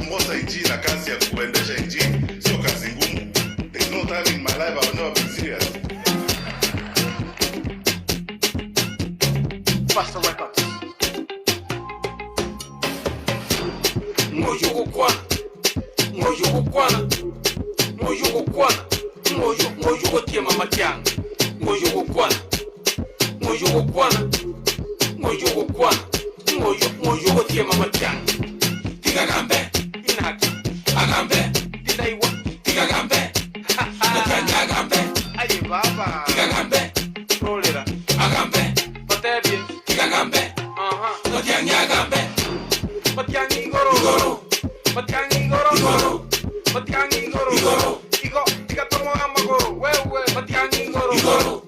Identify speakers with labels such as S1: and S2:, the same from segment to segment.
S1: Kuongoza nchi na kazi ya kuendesha nchi sio kazi ngumu. There is no time in my life I will never be serious.
S2: Faster Records.
S3: Moyo gukwana, moyo gukwana, moyo gukwana, moyo moyo gotiema matianga, moyo gukwana, moyo gukwana, moyo gukwana, moyo moyo gotiema matianga. Tigagambe,
S2: Inaki.
S3: Agambe,
S2: Ndaiwa.
S3: Tigagambe, matianga agambe,
S2: Aye baba.
S3: Tigagambe,
S2: Rolera.
S3: Agambe,
S2: Batebie.
S3: Tigagambe,
S2: Aha.
S3: matianga agambe,
S2: Matianga igoro.
S3: Igoro,
S2: Matianga igoro.
S3: Igoro,
S2: Matianga igoro.
S3: Igoro,
S2: Igo tiga tomoa magoro. Wewe matianga igoro.
S3: Igoro,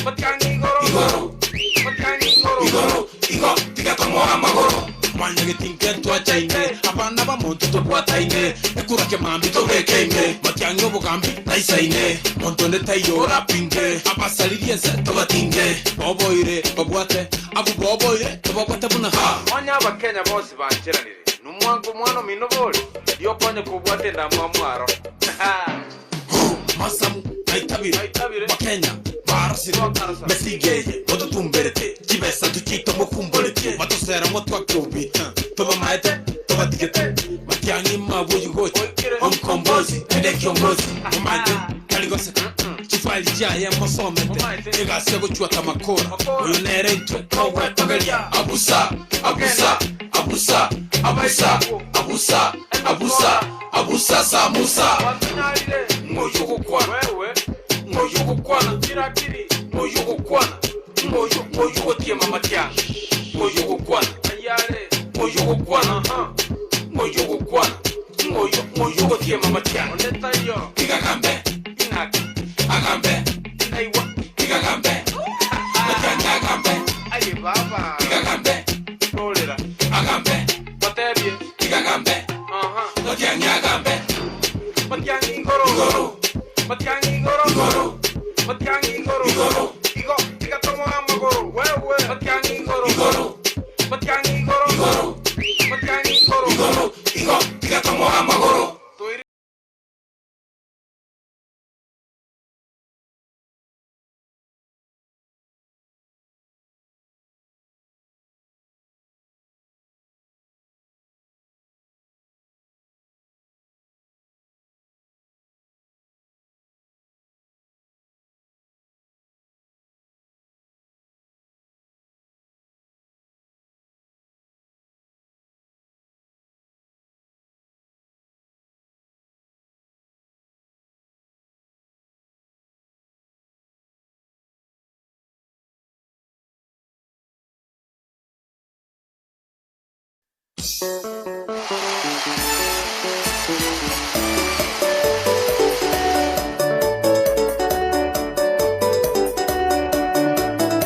S2: Matianga igoro.
S3: Igoro,
S2: Matianga igoro.
S3: Igoro, igo, tigatomoa magoro. Mwanyagetinge twachaine abana bamonto tobwataine ekurake mambi tobekeine matiang'i obogambi taisaine monto nde taiyo orapinge abasaririe ense tobatinge boboire babwate abu boboire tobabwate buna ha.
S2: Onya abakenya bose bancheranire. Numwango mwana mino bori. Yokonye kubwate ndamwa mwaro.
S3: Masamu naitabire.
S2: Naitabire.
S3: Bakenya barasire.
S2: Bakarasa.
S3: Mesigeye ototumberete chibesa tuchito mokumbolete matosera motwakubi tobamaete tobatigete matiang'i mabuyigocha
S2: Oikire.
S3: Omkombozi ende kiongozi omaete kaligoseka chifali chiaye mosomete.
S2: Omaete.
S3: Egase gochwata makora.
S2: Makora.
S3: Oyo nere intwe togwetogeria abusa abusa abusa abusa abusa abusa abusa samusa.
S2: Watunyarire.
S3: Moyo gukwana.
S2: Wewe.
S3: Moyo gukwana.
S2: Kirakiri.
S3: Moyo gukwana, moyo moyo gotiema matianga, moyo gukwana.
S2: Ayare.
S3: Moyo gukwana.
S2: Aha.
S3: Moyo gukwana, moyo moyo gotiema matianga.
S2: Onetayo.
S3: Tigagambe.
S2: Inaki.
S3: Agambe.
S2: Ndaiwa.
S3: Tigagambe, matianga agambe.
S2: Aye baba.
S3: Tigagambe.
S2: Rolera.
S3: Agambe.
S2: Batebie.
S3: Tigagambe.
S2: Aha.
S3: Matianga agambe.
S2: Matianga igoro.
S3: Igoro.
S2: Matianga igoro.
S3: Igoro.
S2: Matianga igoro.
S3: Igoro.
S2: Igo tiga tomoa magoro. Wewe matianga igoro.
S3: Igoro.
S2: Matianga igoro.
S3: Igoro.
S2: Matianga igoro.
S3: Igoro, igo, tigatomoa magoro.
S2: Toire.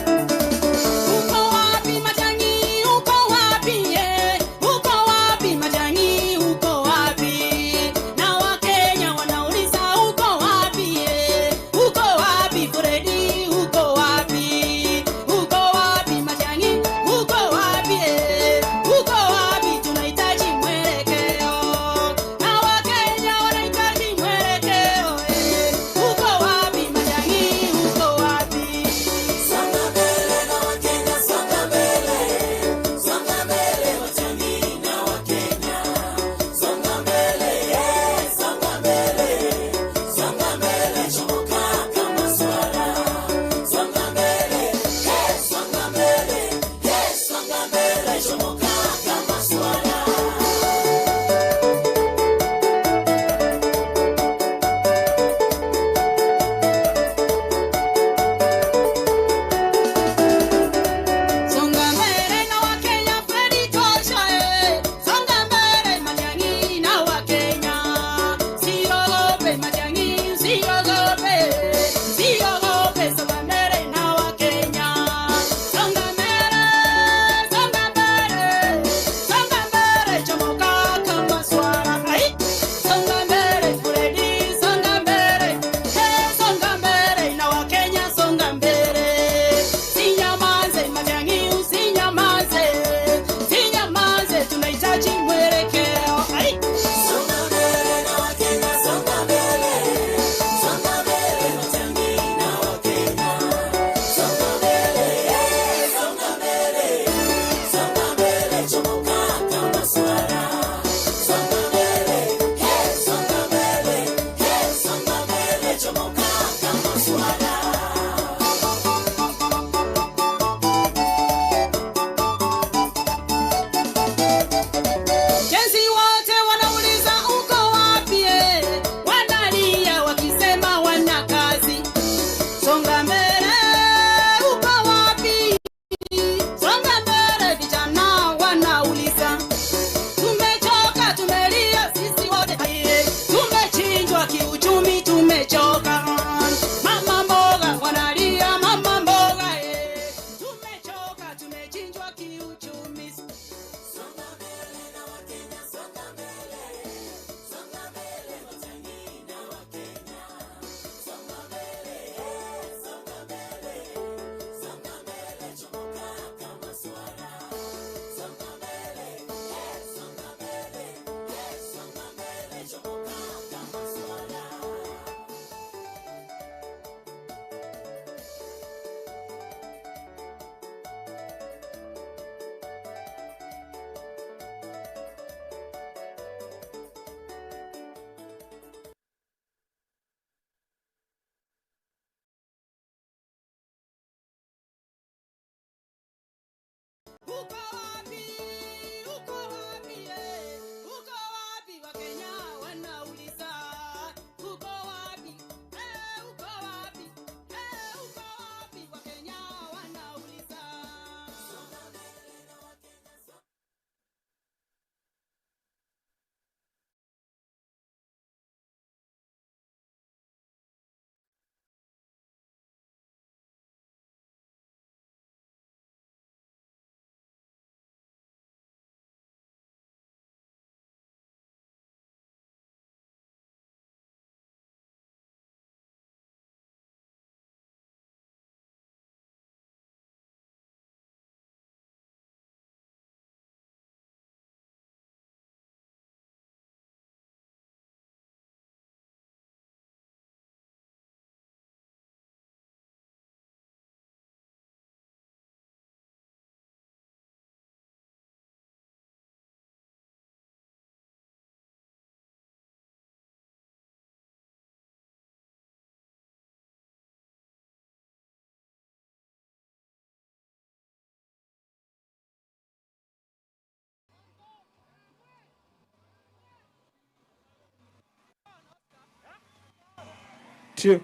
S4: Uko wapi Matiang'i? Uko wapi ye? Uko wapi Matiang'i? Uko wapi? Na Wakenya wanauliza uko wapi ye? Uko wapi Freddy? Uko wapi? Uko wapi Matiang'i? Uko wapi ye? Uko wapi? Tunahitaji mwelekeo. Uko wapi? Uko wapi? Uko wapi? Wakenya wanauliza. Uko wapi? Uko wapi? Uko wapi? Wakenya wanauliza.
S2: Two.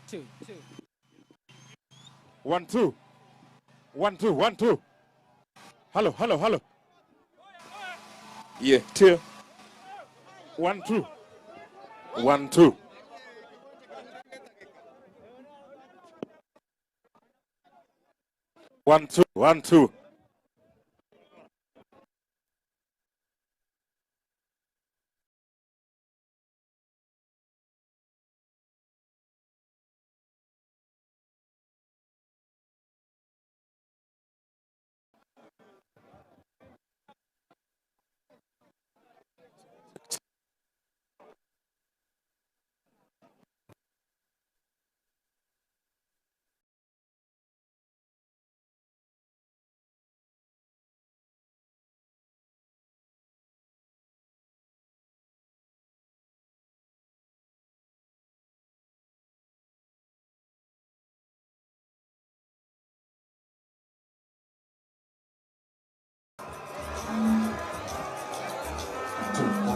S2: Two. Two.
S1: 1 2 1 2 1 2. Hello, hello, hello. Yeah, 2 1 2 1 2. 1 2 1 2.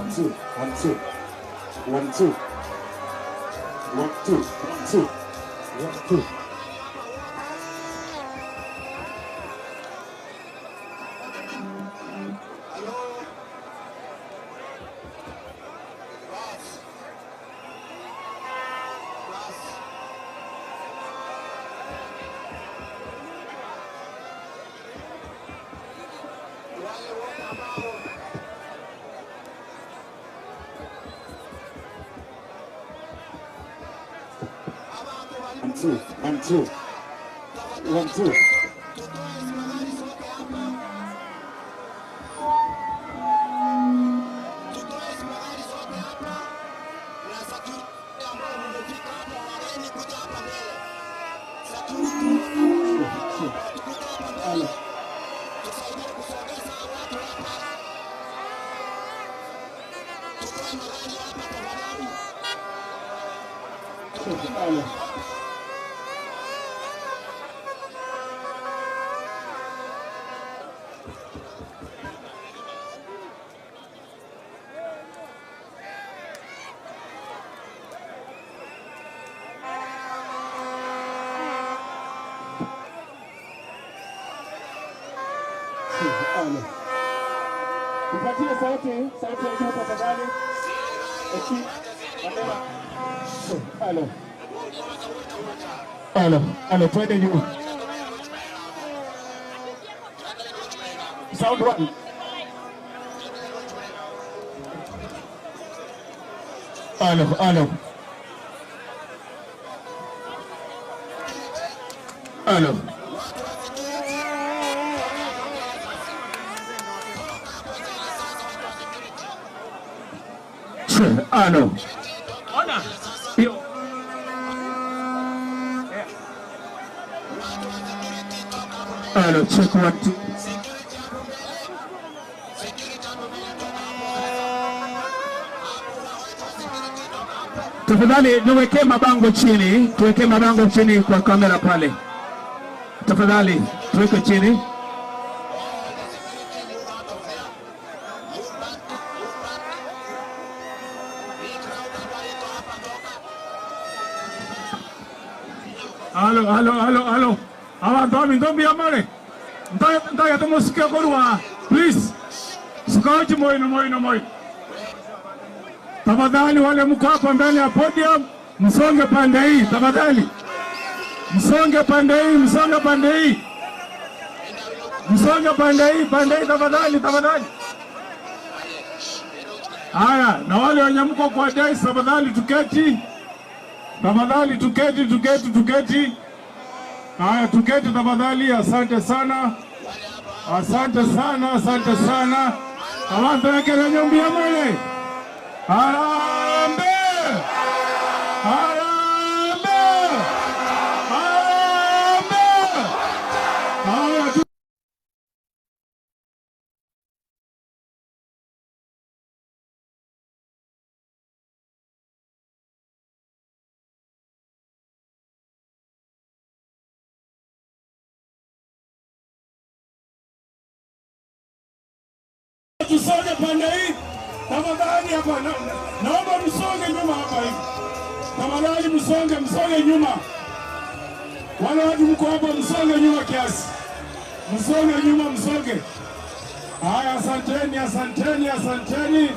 S1: 1 2 1 2 1 2 1 2 1 2 1 2. 1 2 1 2 1 2.
S5: Halo. Halo. Tupatie sauti, sauti ya juu tafadhali. Eki, Mandela. Halo. Halo, halo, twende juu. Sound one. Halo, halo. Halo. Halo. Hiyo. Halo, check one, two. Tafadhali niwekee mabango chini, tuwekee mabango chini kwa kamera pale. Tafadhali tuweke chini.
S6: Halo, halo, halo, halo. Abantu amindombi amale. Ntaya tomusikia korwa. Please. Sikaji moino moino moino. Tafadhali wale mko hapa mbele ya podium, msonge pande hii tafadhali. Msonge pande hii, msonge pande hii. Msonge pande hii tafadhali, tafadhali. Haya, na wale wenye mko kwa dais tafadhali tuketi. Tafadhali tuketi, tuketi, tuketi. Haya, tuketi tafadhali. Asante sana, asante sana, asante sana. Abantu ekere nyumbi ya mwele. Harambee! Harambee! Harambee! Haya, tusonge pande hii tafadhali. Hapa naomba msonge nyuma hapa hivi tafadhali, msonge, msonge nyuma. Wale watu mko hapa, msonge nyuma kiasi, msonge nyuma, msonge. Haya, asanteni, asanteni, asanteni,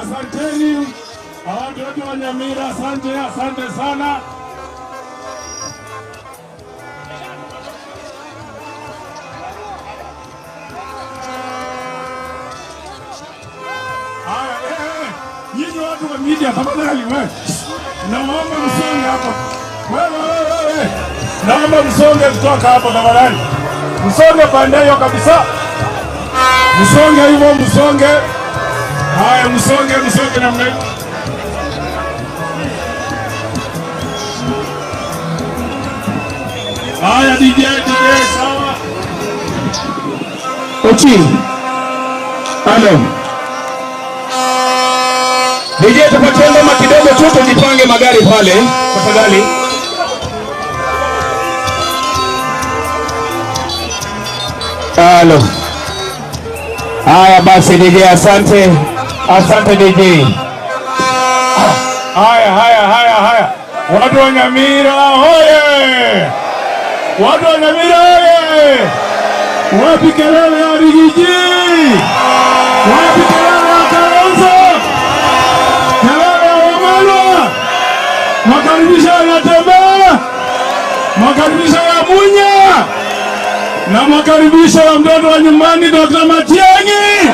S6: asanteni watu wote wa Nyamira, asante, asante sana. Haya, nyinyi watu wa media tafadhali, wewe naomba msonge hapa. Wewe wewe wewe, naomba msonge kutoka hapo tafadhali, msonge pande hiyo kabisa, msonge hivyo, msonge. Haya, msonge, msonge namna hiyo. Haya, DJ, DJ, sawa.
S5: Ochi. Halo. DJ, tupatie ngoma kidogo tu tujipange magari pale tafadhali. Halo. Haya basi DJ, asante. Asante DJ.
S6: Haya, haya, haya, haya. Watu wa Nyamira hoye! Watu wa Nyamira hoye! Wapi kelele ya Rigiji? Wapi kelele ya Kalonzo? Kelele ya Wamalwa? Makaribisho yanatembea, makaribisho ya Munya na makaribisho ya mtoto wa nyumbani Dr. Matiang'i.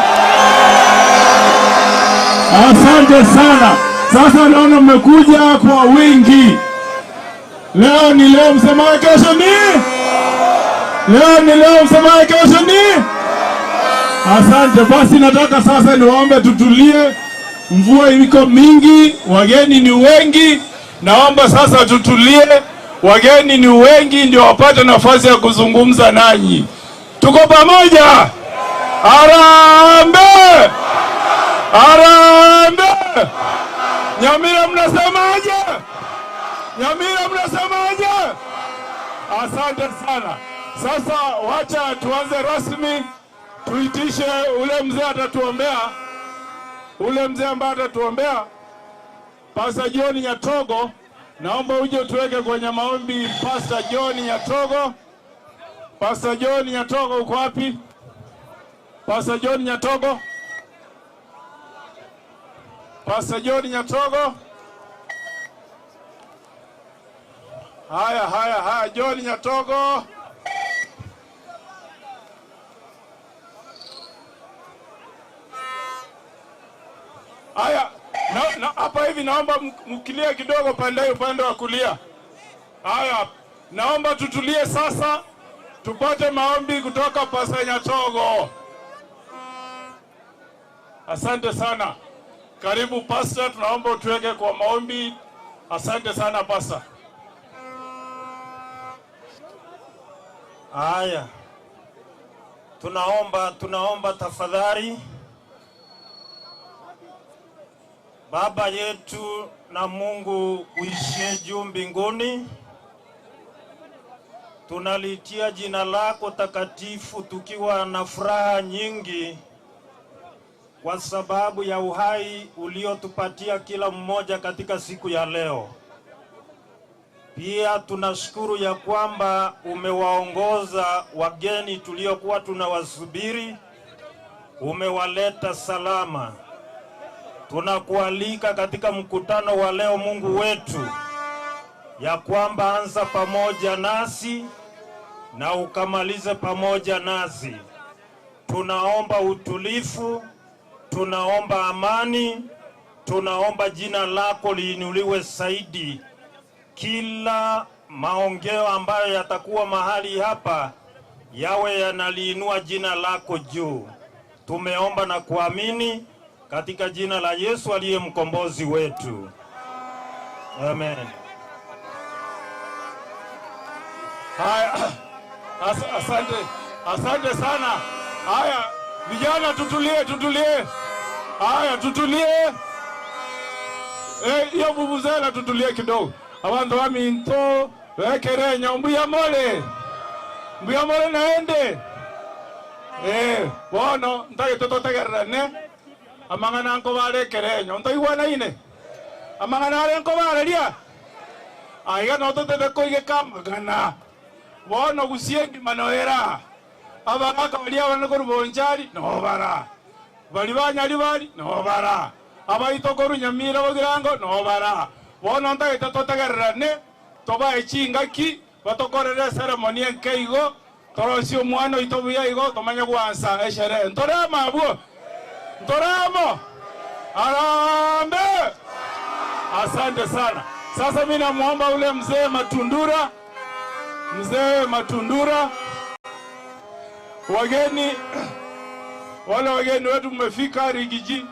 S6: Asante sana. Sasa naona mmekuja kwa wingi. Leo ni leo, msemaye kesho ni leo, ni leo, msemaye kesho ni. Asante. Basi nataka sasa niwaombe tutulie, mvua iko mingi, wageni ni wengi. Naomba sasa tutulie, wageni ni wengi, ndio wapate nafasi ya kuzungumza nanyi. Tuko pamoja. Harambee! Harambee! Nyamira mnasemaje? Nyamira mnasemaje? Asante sana. Sasa wacha tuanze rasmi, tuitishe ule mzee atatuombea, ule mzee ambaye atatuombea, Pastor John Nyatogo. Naomba uje tuweke kwenye maombi. Pastor John Nyatogo. Pastor John Nyatogo uko wapi? Pastor John Nyatogo. Pastor John Nyatogo. Haya, haya, haya, John Nyatogo. Haya, na hapa hivi naomba mkilie kidogo pande upande wa kulia. Haya, naomba tutulie sasa tupate maombi kutoka Pastor Nyatogo. Asante sana. Karibu Pastor, tunaomba utuweke kwa maombi. Asante sana Pastor.
S7: Haya, tunaomba tafadhali. Baba yetu na Mungu uishie juu mbinguni, tunalitia jina lako takatifu tukiwa na furaha nyingi kwa sababu ya uhai uliotupatia kila mmoja katika siku ya leo. Pia tunashukuru ya kwamba umewaongoza wageni tuliokuwa tunawasubiri, umewaleta salama. Tunakualika katika mkutano wa leo, Mungu wetu, ya kwamba anza pamoja nasi na ukamalize pamoja nasi. Tunaomba utulifu, tunaomba amani, tunaomba jina lako liinuliwe zaidi. Kila maongeo ambayo yatakuwa mahali hapa yawe yanaliinua jina lako juu. Tumeomba na kuamini katika jina la Yesu aliye mkombozi wetu. Amen.
S6: Haya, asante, asante sana. Haya, vijana tutulie, tutulie. Haya, tutulie. Hiyo vuvuzela tutulie kidogo. Abantu baminto bekerenya mbuya mole. Mbuya mole naende. Bono ntage tototegererane. Amang'ana nkobarekerenya ntoigwana ine. Amang'ana are nkobareria. Aiga no totete koigeka amang'ana. Bono gusie ngimano era. Abagaka baria bane korubonchari no bara. Bari banyari bari no bara. Abaito koru Nyamira bogirango no bara. Bono ntagete totegererane tobae chingaki batokorere ceremony enke igo torosie omwana oito buya igo tomanye gwansa esherehe. Ntorema abwo. Ntoremo. Arambe. Asante sana. Sasa mimi namuomba ule mzee Matundura. Mzee Matundura. Wageni, wale wageni wetu mmefika Rigiji,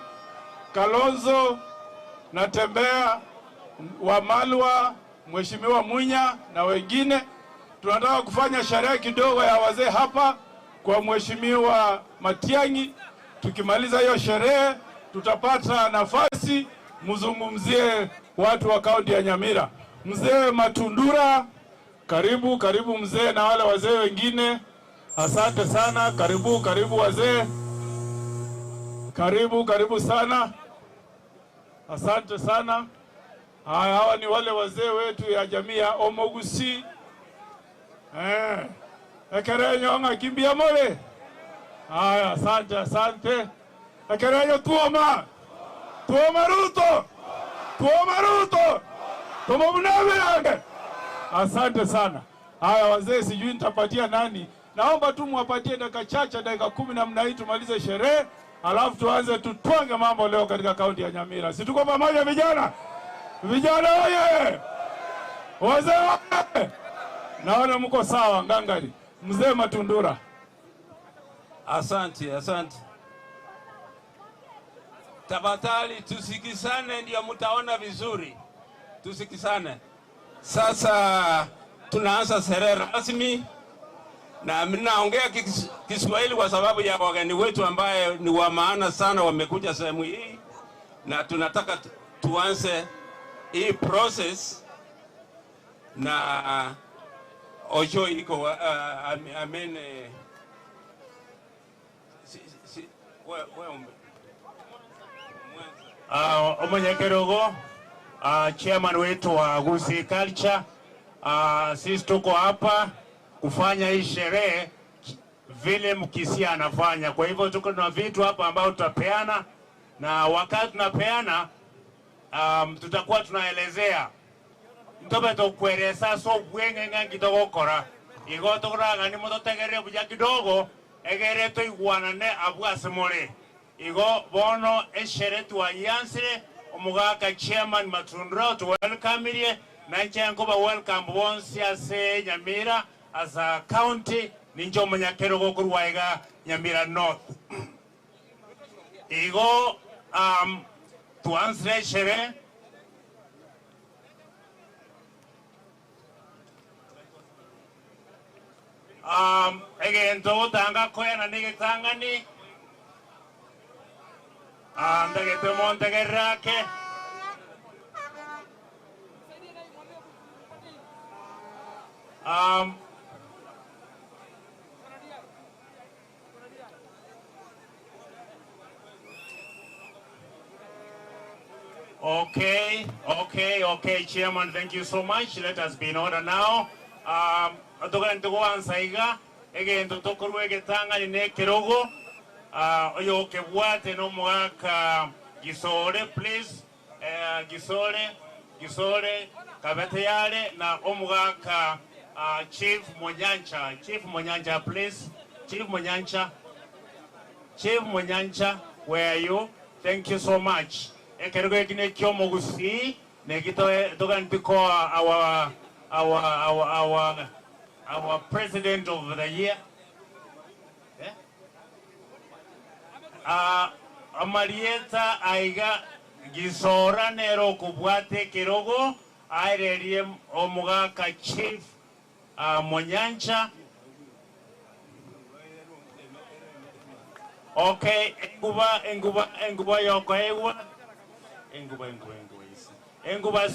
S6: Kalonzo, Natembea, Wamalwa, Mheshimiwa Munya na wengine. Tunataka kufanya sherehe kidogo ya wazee hapa kwa Mheshimiwa Matiang'i. Tukimaliza hiyo sherehe tutapata nafasi mzungumzie watu wa kaunti ya Nyamira. Mzee Matundura, karibu, karibu mzee na wale wazee wengine. Asante sana, karibu, karibu wazee. Karibu, karibu sana. Asante sana. Haya, hawa ni wale wazee wetu ya jamii ya Omogusi. Ekerenyo ngakimbia mole. Haya, asante, asante. Ekerenyo tuoma. Tuoma Ruto. Tuoma Ruto. Tuoma Mnabe. Asante sana. Haya wazee, sijui nitapatia nani. Naomba tu mwapatie dakika chache, dakika 10 namna hii tumalize sherehe, alafu tuanze tutwange mambo leo katika kaunti ya Nyamira. Si tuko pamoja vijana? Vijana oye! Wazee oye! Naona mko sawa ngangari. Mzee Matundura.
S8: Asante, asante. Tafadhali tusikizane ndio mtaona vizuri. Tusikizane. Sasa tunaanza sherehe rasmi. Na naongea Kiswahili kwa sababu ya wageni wetu ambaye ni wa maana sana wamekuja sehemu hii, na tunataka tuanze hii process Na Ocho iko amene si, si, we, we
S7: Omonyekerogo chairman wetu wa Gusii Culture, sisi tuko hapa kufanya hii sherehe vile Mkisii anafanya. Kwa hivyo tuko na vitu hapa ambao tutapeana, na wakati tunapeana tutakuwa tunaelezea ntobe tokueleza so bwenge ngitogokora igo tokoraga ni mototegerere buya kidogo egere toiguanane abwasemore igo bono eshere twayansire omugaka chairman Matundura tuwelcome na nchengo ba welcome bonsi ase Nyamira as a county ninjo munyakero gokurwaiga Nyamira North igo tuansire eshere. Egento tanga koena nige tangani andagete monte gerrake Okay, Chairman, thank you so much. Let us be in order now. Atogante goansa iga egento tokorwe getangani ne kerogo oyo kebwate no mwaka Gisore, please. Gisore kabete yale na omugaka Chief Monyancha, please. Chief Monyancha, where are you? Thank you so much. Ekerogo ekine kyo mogusi negito toganti ko our president of the year. Eh? Amarieta aiga Gisora nero kubwate kerogo airerie omugaka Chief Monyancha. Okay, enguba yoko ewa. Enguba. Enguba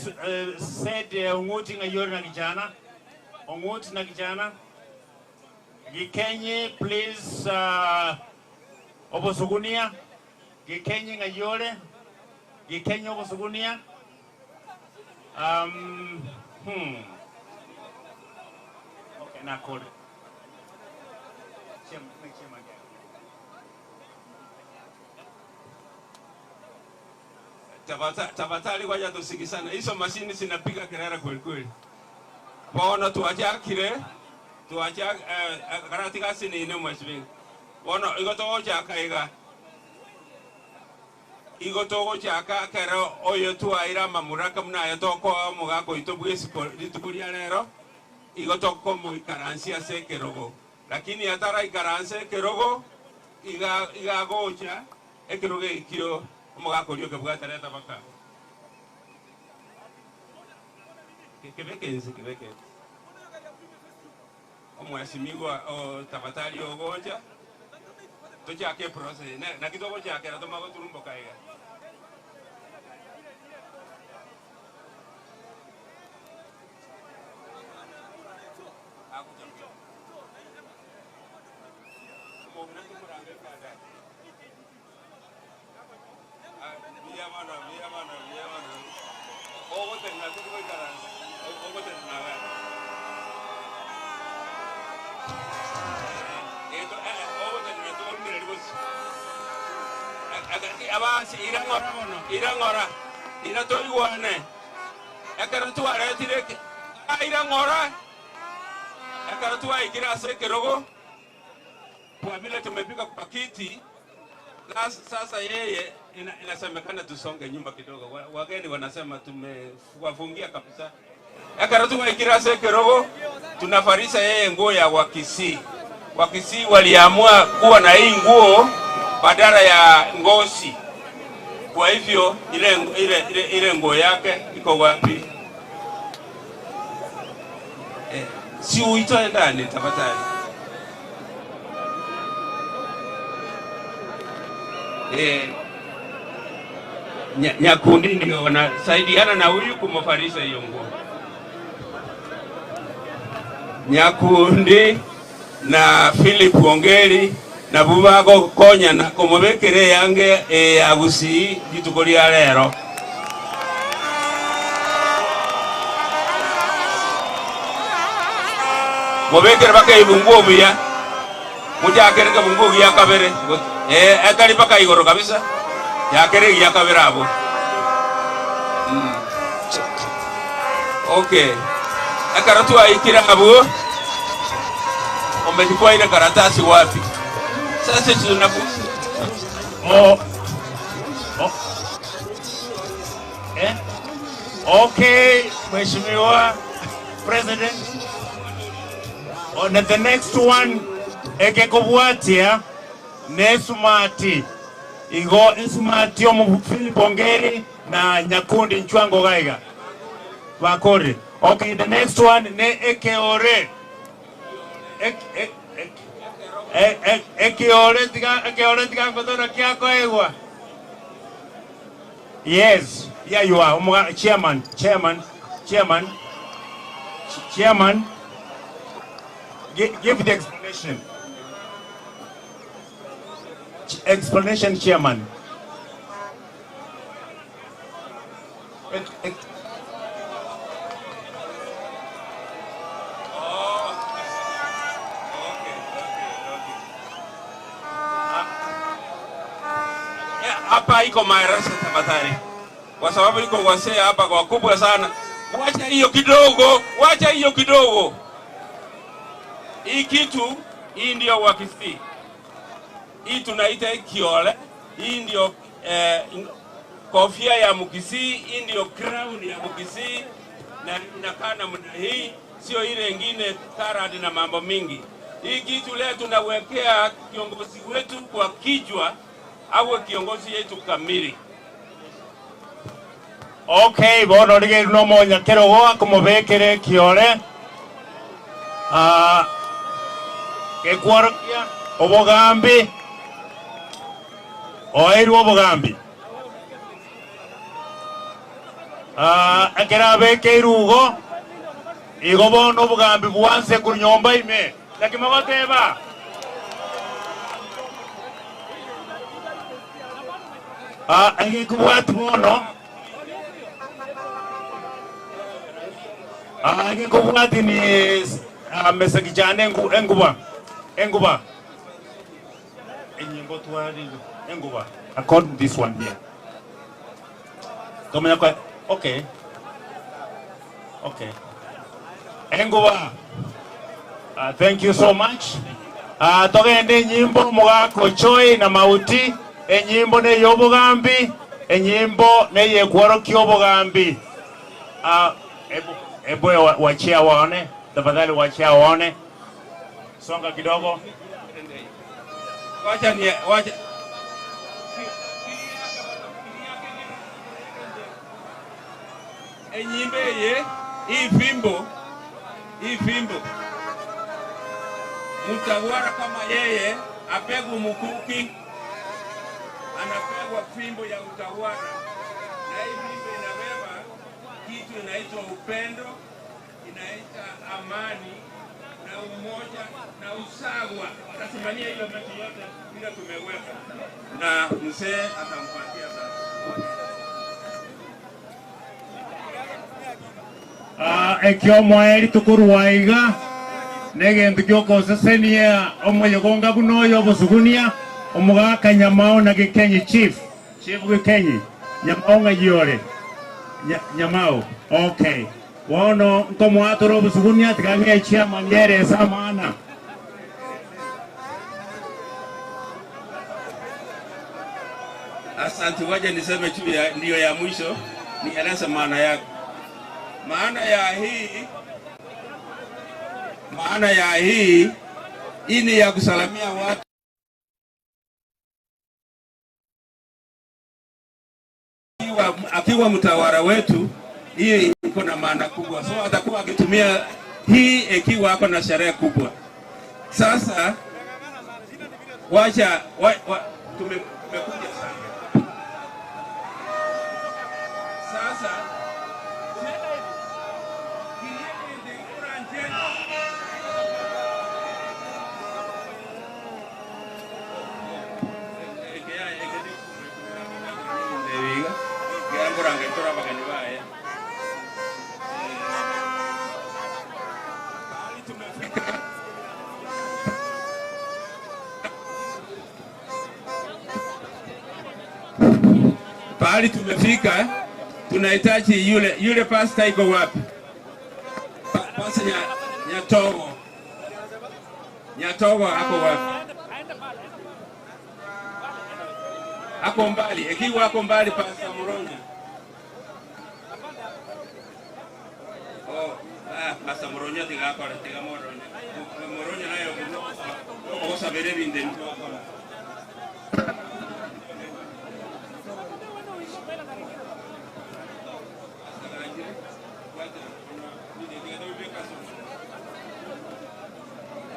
S7: said unguti ngayori na kijana. Onguti na kijana. Gikenye, please, obosugunia. Gikenye ngayore. Gikenye obosugunia. Okay, na call.
S8: Tafadhali wacha tusikizane. Hizo mashini zinapiga kelele kweli kweli. Bono tuachakire tuachak karatika sini mheshimiwa. Bono igo togochaka iga. Igo togochaka kero oyo twaira mamuraka mnayo toko mugako itobwesiko litukuria lero. Igo toko muikaransia se kerogo. Lakini atara ikaranse kerogo iga iga gocha ekerogo ikio omugako ryo kebwata leta baka. Kebeke kebeke. Omweshimiwa tafadhali ogocha tochake process na kidogo chake na tomago turumbo kaiga. Irangora, iratoiguane. Ekaratua retire irangora. Ekaratua ikira sekerogo. Kwa vile tumepika kwa kiti. Sasa yeye inasemekana tusonge nyumba kidogo. Wageni wanasema tumewafungia kabisa. Ekaratua ikira sekerogo. Tunafarisha yeye nguo ya Wakisii. Wakisii waliamua kuwa na hii nguo badala ya ngozi. Kwa hivyo ile nguo yake iko wapi? Si uitoe ndani tafadhali. Nyakundi ndio wanasaidiana na huyu kumfarisha hiyo nguo. Nyakundi na Philip Ongeri na bubago konya na komobekere yange ya Gusii rituko ria rero. Mobekere baka ibunguo buya mujakere kabunguo gya kabere etari baka igoro kabisa yakere gya kabere abo. Okay, akaratu aikira abo umechukua ile karatasi wapi? Sasa tunapo
S9: oh. Oh. Eh? Okay, Mheshimiwa President. On the next one ekekobwatia nesumati igo esumati omu Philip Ongeri na Nyakundi Nchwango Gaiga bakore. Okay, the next one ne ekeore ekeore tiga ekeore tiga ngotono kiako egwa. Yes, yeah you are chairman, chairman, chairman, chairman. Give the explanation. Explanation, chairman.
S8: Hapa iko madarasa tafadhali, kwa sababu iko wasee hapa kwa kubwa sana. Wacha hiyo kidogo, wacha hiyo kidogo. Hii kitu hii ndio Wakisii, hii tunaita kiole, hii ndio kofia ya Mkisii, hii ndio crown ya Mkisii na inakaa namna hii, sio ile ingine karadi na mambo mingi. Hii kitu leo tunawekea kiongozi wetu kwa kichwa, awe kiongozi yetu kamili.
S9: Okay, bono lige no monya kerogo akomobekere kiole. Gekworokia obogambi oeru obogambi ekerabe irugo igo bono obogambi bwanse kunyomba ime lakini magoteba egekubwati bono egekubwati ni mesakijane enguba enguba enyimbo twari enguba according to this one here tomenya kwa okay okay enguba. Thank you so much. Togende nyimbo mugako choi na mauti enyimbo ne yobogambi enyimbo ne yekworokia obogambi. Ebu wachia waone tafadhali, wachia waone. Songa kidogo.
S8: Wacha ni wacha. Enyimbe ye hii fimbo, hii fimbo. Mtawala kama yeye apegwa mkuki, anapegwa fimbo ya utawala. Na hii fimbo inabeba kitu inaitwa upendo, inaita amani na umoja na usawa. Atasimamia hiyo vitu yote bila tumeweka, na mzee atampatia sasa.
S9: Ekio mwaeri tukuruwaiga negentu kyokosesenia omoyogonga buno obosugunia omogaka Nyamao na Gikenyi chief chief Gikenyi Nyamao ng'ayore Nyamao. Okay, bono nkomwatoro obosugunia tigange chairman yeresa maana.
S8: Asante, waje niseme tu ya ndio ya mwisho nieleze maana yake. Maana ya hii, maana ya hii, hii ni ya kusalamia watu. Akiwa mtawala wetu, hii iko na maana kubwa. So atakuwa akitumia hii ikiwa ako na sherehe kubwa. Sasa wacha tumekuja sana. Sasa Korangetora bageni baye. Pahali tumefika tunahitaji yule pastor iko wapi? Pastor Nyatogo. Nyatogo ako wapi? Ako mbali, ikiwa ako mbali Pastor Muronga. Oh, Pastor Muronga tigakora, tiga Muronga. Muronga nayo ogosabere binde ntwakora.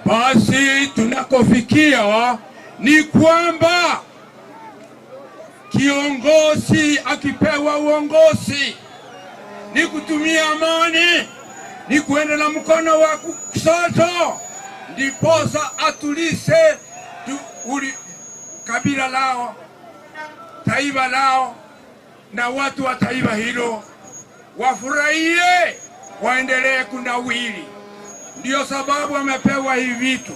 S10: Basi tunakofikia ni kwamba kiongozi akipewa uongozi ni kutumia amani, ni kuenda na mkono wa kushoto, ndiposa atulise kabila lao, taifa lao, na watu wa taifa hilo wafurahie, waendelee kunawiri. Ndio sababu amepewa hivi vitu.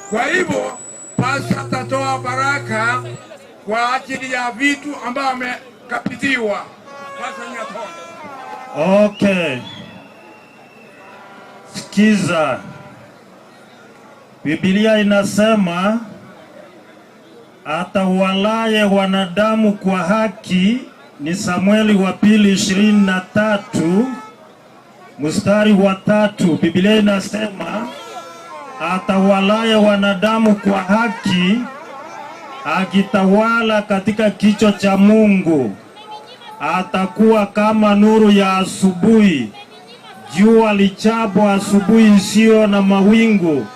S10: Kwa hivyo pasta atatoa baraka kwa ajili ya vitu ambavyo amekabidhiwa. Pasta Nyatogo.
S7: Okay. Sikiza. Biblia inasema atawalaye wanadamu kwa haki, ni Samueli wa pili 23 mstari wa 3. Biblia inasema atawalaye wanadamu kwa haki akitawala katika kicho cha Mungu atakuwa kama nuru ya asubuhi, jua lichapo asubuhi isiyo na mawingu,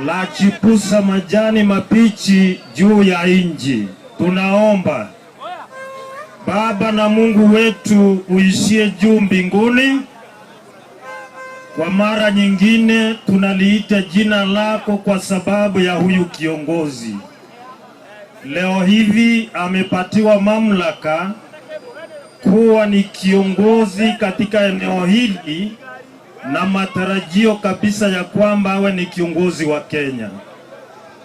S7: lachipusa majani mabichi juu ya inji. Tunaomba Baba na Mungu wetu uishie juu mbinguni, kwa mara nyingine tunaliita jina lako kwa sababu ya huyu kiongozi. Leo hivi amepatiwa mamlaka kuwa ni kiongozi katika eneo hili, na matarajio kabisa ya kwamba awe ni kiongozi wa Kenya.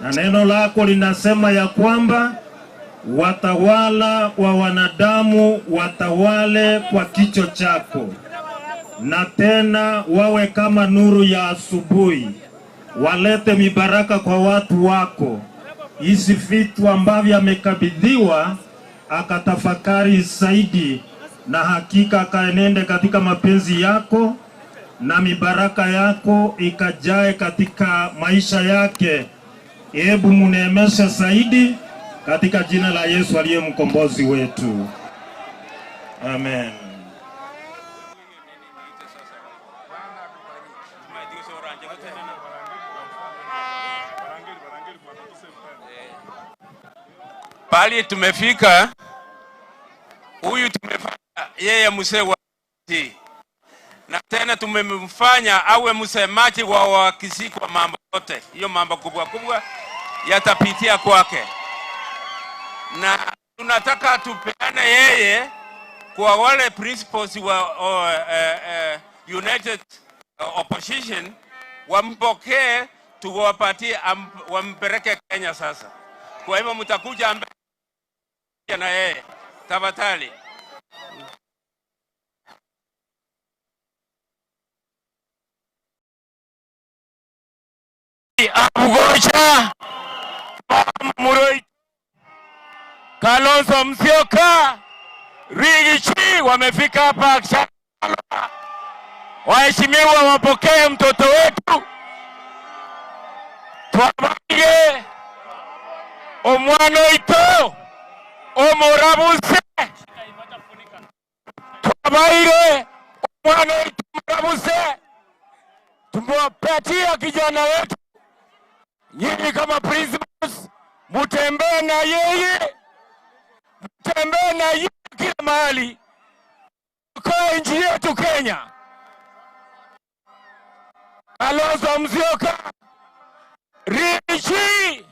S7: Na neno lako linasema ya kwamba watawala wa wanadamu watawale kwa kicho chako, na tena wawe kama nuru ya asubuhi, walete mibaraka kwa watu wako. Hizi vitu ambavyo amekabidhiwa akatafakari zaidi, na hakika akaenende katika mapenzi yako, na mibaraka yako ikajae katika maisha yake. Hebu muneemeshe zaidi katika jina la Yesu aliye mkombozi wetu. Amen.
S8: Pali tumefika, huyu tumefanya yeye mzee wa na tena tumemfanya awe msemaji wa Wakisii kwa mambo yote. Hiyo mambo kubwa kubwa yatapitia kwake, na tunataka tupeane yeye kwa wale principles wa United Opposition, wampokee, tuwapatie, wampeleke Kenya sasa. Kwa hivyo mtakuja mbele na yeye tafadhali.
S2: Abugocha Muroi Kalonzo Musyoka Rigathi wamefika hapa. Waheshimiwa wapokee mtoto wetu, twabange omwana oito omurabuse, twabaire omwana oito omurabuse, tumewapatia kijana wetu. Nyinyi kama principals mutembee na yeye, mutembee na yeye kila mahali kwa nchi yetu Kenya. Kalonzo Musyoka Rigathi,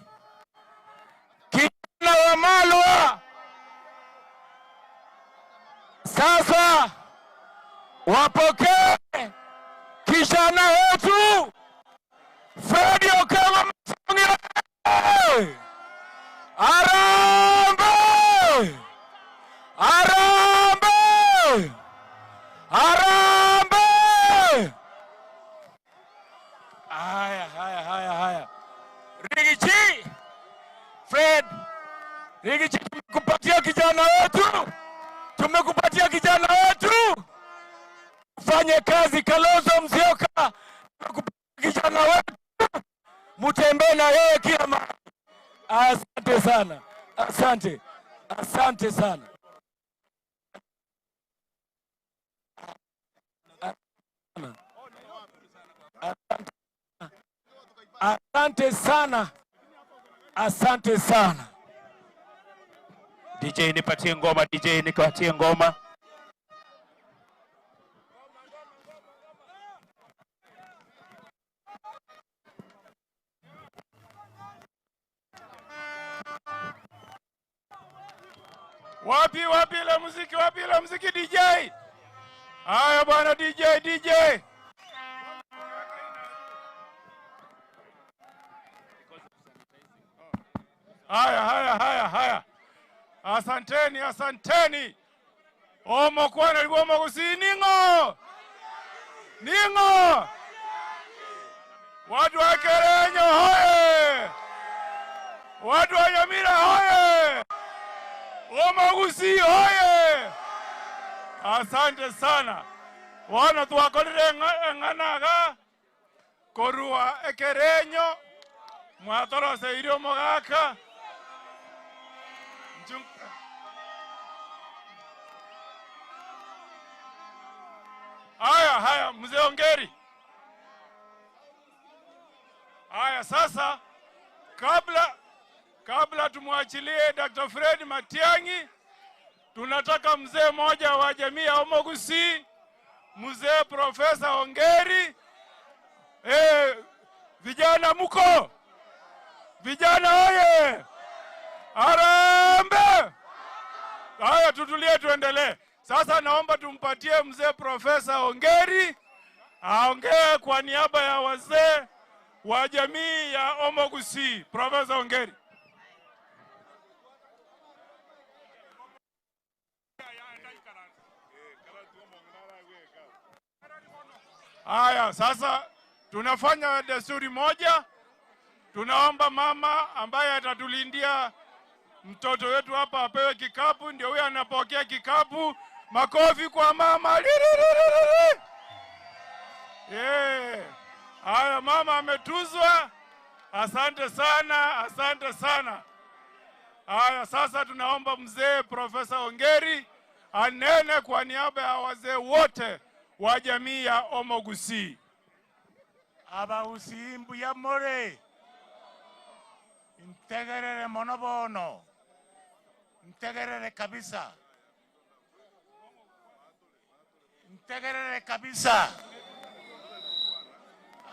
S2: kijana wa Malwa, Sasa wapokee kijana wetu Fred Okengo Matiang'i. Harambee! Harambee! Harambee! Haya, haya, haya, haya. Riggy G, Fred, Riggy G, tumekupatia kijana wetu, tumekupatia kijana wetu, fanye kazi. Kalonzo Musyoka, tumekupatia kijana wetu, mutembee na yeye kila mahali. Asante sana, asante, asante sana. Asante, asante sana, asante sana.
S5: DJ, nipatie ngoma, DJ, nipatie ngoma.
S6: Wapi, wapi ile muziki, wapi ile muziki, DJ? Haya bwana DJ, DJ. Haya, haya, haya, haya. Asanteni, asanteni. Omo kwana ligoma kusiningo. Ningo. Watu wa Kerenyo hoye. Watu wa Nyamira hoye. Omogusi hoye. Asante sana. Wana twakorire ng'anaga korua Ekerenyo mwatorose irio mogaka. Haya, haya, mzee Ongeri. Haya sasa, kabla tumwachilie Dr. Fred Matiang'i, tunataka mzee mmoja wa jamii ya Omogusi, mzee Profesa Ongeri. Vijana muko? Vijana oye! Harambee! Haya, tutulie tuendelee. Sasa naomba tumpatie mzee Profesa Ongeri aongee kwa niaba ya wazee wa jamii ya Omogusi. Profesa Ongeri. Haya, sasa tunafanya desturi moja. Tunaomba mama ambaye atatulindia mtoto wetu hapa apewe kikapu. Ndio huyo anapokea kikapu. Makofi kwa mama. Yeah. Haya, mama ametuzwa. Asante sana, asante sana. Haya, sasa tunaomba mzee Profesa Ongeri anene kwa niaba ya wazee wote wa jamii ya Omogusi.
S9: Abausimbu ya more. Ntegerere monobono. Ntegerere kabisa. Ntegerere kabisa.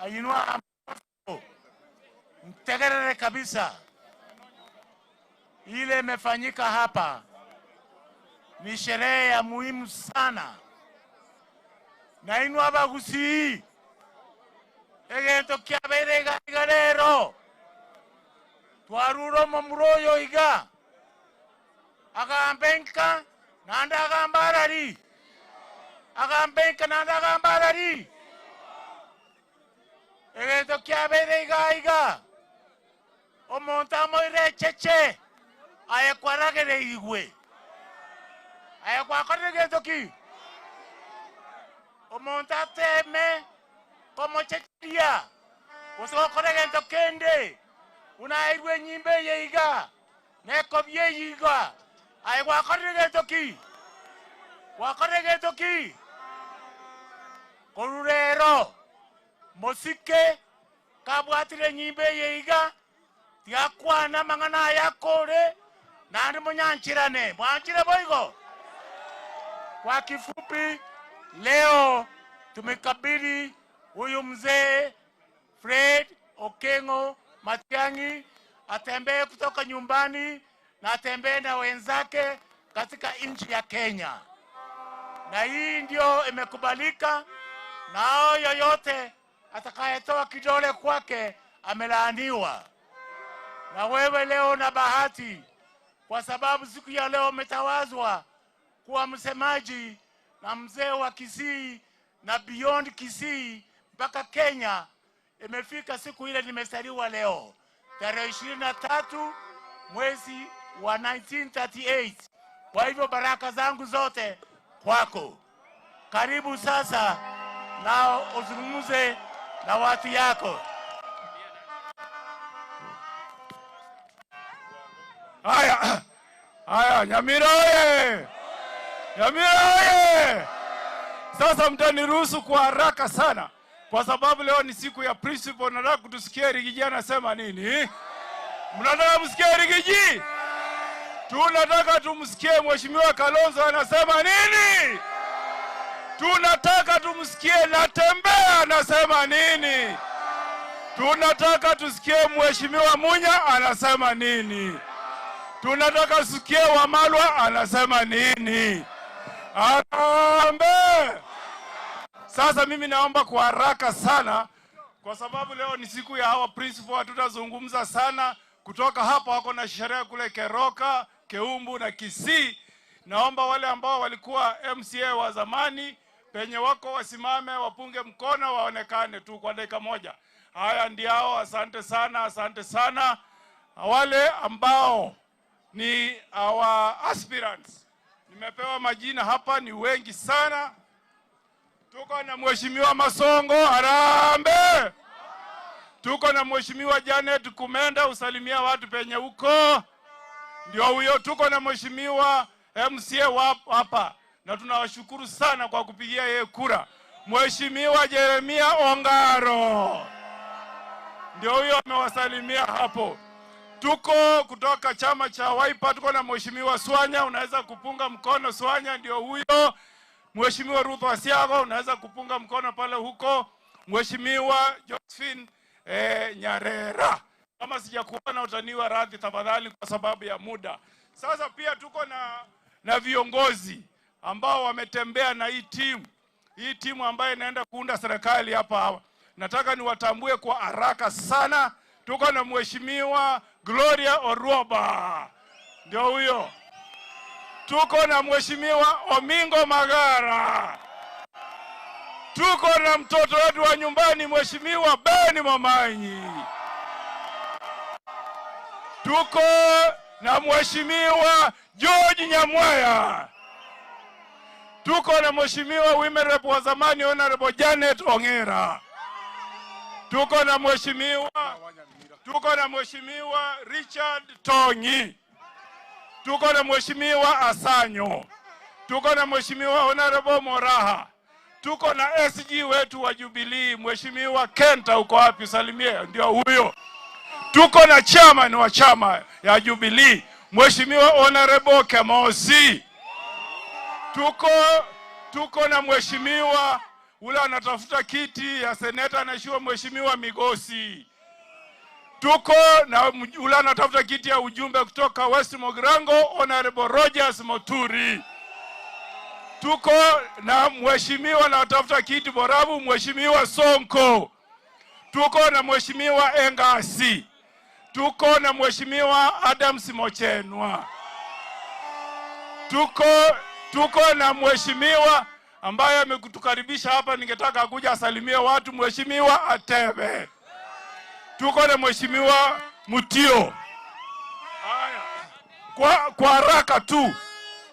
S9: Ainua ntegerere kabisa. Ile imefanyika hapa ni sherehe ya muhimu sana. Na inua Abagusi egento kiaberega igarero twaruro momuroyo iga agambenka nanda agambarari agambenka nanda agambarari egento kiaberega iga omonta moire cheche aye kwaragere igwe aye kwakorere gento ki omonta teme como checheria usokore gento kende unairwe nyimbe yeiga nekobye yiga aye gwakorire gento ki gwakorire gento ki korurero mosike kabwatire nyimbe yeiga tiakwana mang'ana yakore nandi munyanchirane mwanchire boigo. Kwa kifupi, leo tumekabidhi huyu mzee Fred Okengo Matiang'i atembee kutoka nyumbani na atembee na wenzake katika nchi ya Kenya.
S11: Na hii ndio imekubalika, nao yoyote atakayetoa kidole kwake amelaaniwa. Na wewe leo na bahati, kwa sababu siku ya leo umetawazwa kuwa msemaji na mzee wa Kisii na beyond Kisii mpaka Kenya. Imefika siku ile nimezaliwa leo tarehe 23 mwezi wa 1938. Kwa hivyo baraka zangu zote kwako. Karibu sasa na uzungumze na watu yako.
S6: Haya, haya, Nyamira oye! Nyamira oye! Sasa mtaniruhusu kwa haraka sana, kwa sababu leo ni siku ya principal. Nataka kutusikia Riggy G anasema nini. Mnataka msikie Riggy G? Tunataka tumsikie Mheshimiwa Kalonzo anasema nini. Tunataka tumsikie Natembeya anasema nini. Tunataka tusikie Mheshimiwa Munya anasema nini. Tunataka tusikie Wamalwa anasema nini. Harambee! Sasa mimi naomba kwa haraka sana, kwa sababu leo ni siku ya hawa principal, hatutazungumza sana. Kutoka hapa wako na sherehe kule Keroka, Keumbu na Kisii. Naomba wale ambao walikuwa MCA wa zamani penye wako wasimame, wapunge mkono, waonekane tu kwa dakika moja. Haya ndio, asante sana, asante sana. Wale ambao ni our aspirants, nimepewa majina hapa, ni wengi sana. Tuko na Mheshimiwa Masongo, harambee! Tuko na Mheshimiwa Janet Kumenda, usalimia watu penye huko, ndio huyo. Tuko na Mheshimiwa MCA hapa, na tunawashukuru sana kwa kupigia yeye kura. Mheshimiwa Jeremia Ongaro, ndio huyo amewasalimia hapo. Tuko kutoka chama cha Wiper, tuko na Mheshimiwa Swanya, unaweza kupunga mkono Swanya, ndio huyo. Mheshimiwa Ruth Wasiago, unaweza kupunga mkono pale huko. Mheshimiwa Josephine Nyarera, kama sijakuona utaniwa radhi tafadhali, kwa sababu ya muda. Sasa pia tuko na viongozi ambao wametembea na hii timu ambayo inaenda kuunda serikali hapa hawa. Nataka niwatambue kwa haraka sana. Tuko na Mheshimiwa Gloria Oruoba, ndio huyo. Tuko na Mheshimiwa Omingo Magara. Tuko na mtoto wetu wa nyumbani Mheshimiwa Ben Momanyi. Tuko na Mheshimiwa George Nyamwaya. Tuko na Mheshimiwa Women Rep wa zamani Honorable Janet Ongera. Tuko na Mheshimiwa Richard Tongi. Tuko na Mheshimiwa Asanyo. Tuko na Mheshimiwa Honorable Moraha. Tuko na SG wetu wa Jubilee Mheshimiwa Kenta, uko wapi? Salimie, ndio huyo. Tuko na chairman wa chama ya Jubilee Mheshimiwa Honorable Kemosi. Tuko na mheshimiwa ule anatafuta kiti ya seneta, anashiwa Mheshimiwa Migosi. Tuko na ule anatafuta kiti ya ujumbe kutoka West Mugirango, Honorable Rogers Moturi. Tuko na mheshimiwa anatafuta kiti Borabu, Mheshimiwa Sonko. Tuko na Mheshimiwa Engasi. Tuko na Mheshimiwa Adams Mochenwa. Tuko na mheshimiwa ambaye amekutukaribisha hapa, ningetaka kuja asalimie watu, Mheshimiwa Atebe. Tuko na Mheshimiwa Mutio. Haya, kwa haraka tu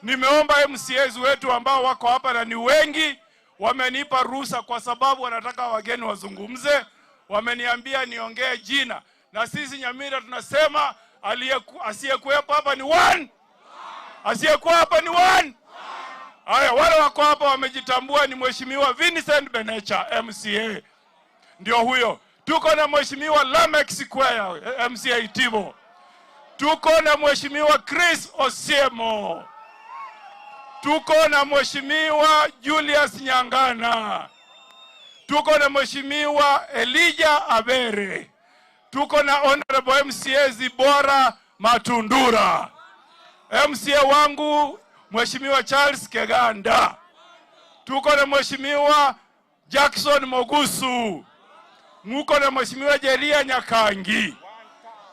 S6: nimeomba MCAs wetu ambao wako hapa na ni wengi, wamenipa ruhusa kwa sababu wanataka wageni wazungumze. Wameniambia niongee jina, na sisi Nyamira tunasema asiyekuwepo hapa ni one, asiyekuwa hapa ni one. Haya, wale wako hapa wamejitambua ni Mheshimiwa Vincent Benecha MCA, ndio huyo. Tuko na Mheshimiwa Lameck Square MCA Itibo. Tuko na Mheshimiwa Chris Osiemo. Tuko na Mheshimiwa Julius Nyangana. Tuko na Mheshimiwa Elijah Abere. Tuko na Honorable MCA Zibora Matundura. MCA wangu Mheshimiwa Charles Keganda.
S8: Tuko na Mheshimiwa Jackson Mogusu, muko na Mheshimiwa Jeria Nyakangi,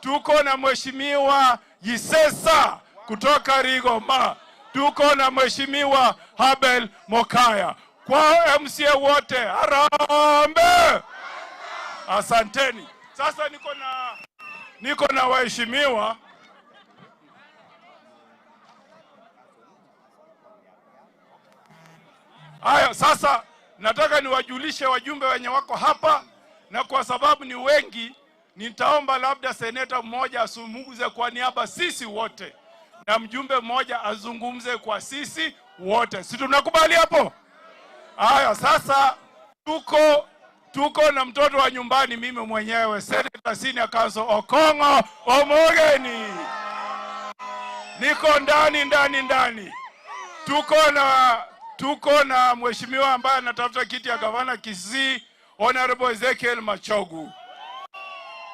S8: tuko na Mheshimiwa Yisesa kutoka Rigoma, tuko na Mheshimiwa Habel Mokaya. Kwa MCA wote harambee! Asanteni. Sasa niko na waheshimiwa. Haya, sasa nataka niwajulishe wajumbe wenye wako hapa, na kwa sababu ni wengi, nitaomba labda seneta mmoja azungumze kwa niaba sisi wote na mjumbe mmoja azungumze kwa sisi wote, si tunakubali hapo? Haya, sasa tuko na mtoto wa nyumbani, mimi mwenyewe Senator Senior Counsel Okong'o Omogeni, niko ndani ndani ndani. Tuko na mheshimiwa ambaye anatafuta kiti ya gavana Kisii, Honorable Ezekiel Machogu.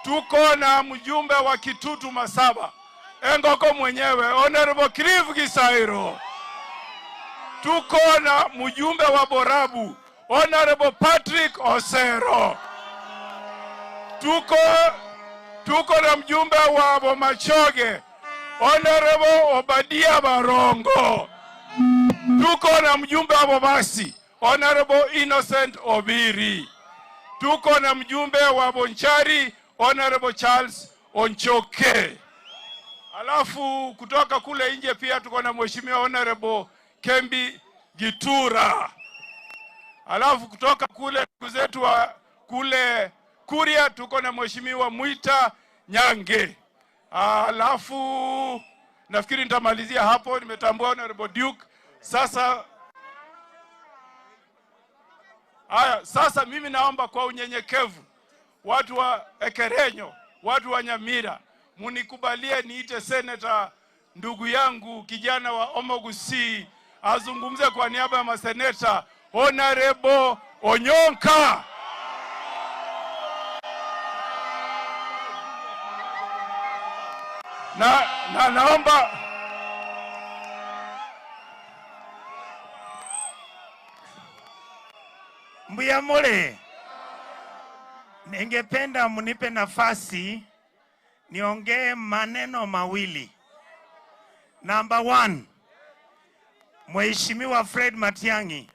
S8: Tuko na mjumbe wa Kitutu Masaba, Engoko mwenyewe, Honorable Cliff Gisairo. Tuko na mjumbe wa Borabu, Honorable Patrick Osero. Tuko na mjumbe wa Bomachoge, Honorable Obadia Barongo. Tuko na mjumbe wa Bobasi, Honorable Innocent Obiri. Tuko na mjumbe wa Bonchari, Honorable Charles Onchoke. Alafu kutoka kule nje pia tuko na Mheshimiwa Honorable Kembi Gitura. Alafu kutoka kule ndugu zetu wa kule Kuria tuko na Mheshimiwa Mwita Nyange. Alafu nafikiri nitamalizia hapo, nimetambua Honorable Duke. Sasa haya, sasa mimi naomba kwa unyenyekevu watu wa Ekerenyo, watu wa Nyamira, munikubalie niite seneta ndugu yangu kijana wa Omogusi azungumze kwa niaba ya maseneta, Honorable Onyonka. Na naomba.
S12: Mbuyamole, ningependa mnipe nafasi niongee maneno mawili. Number one, Mheshimiwa Fred Matiang'i,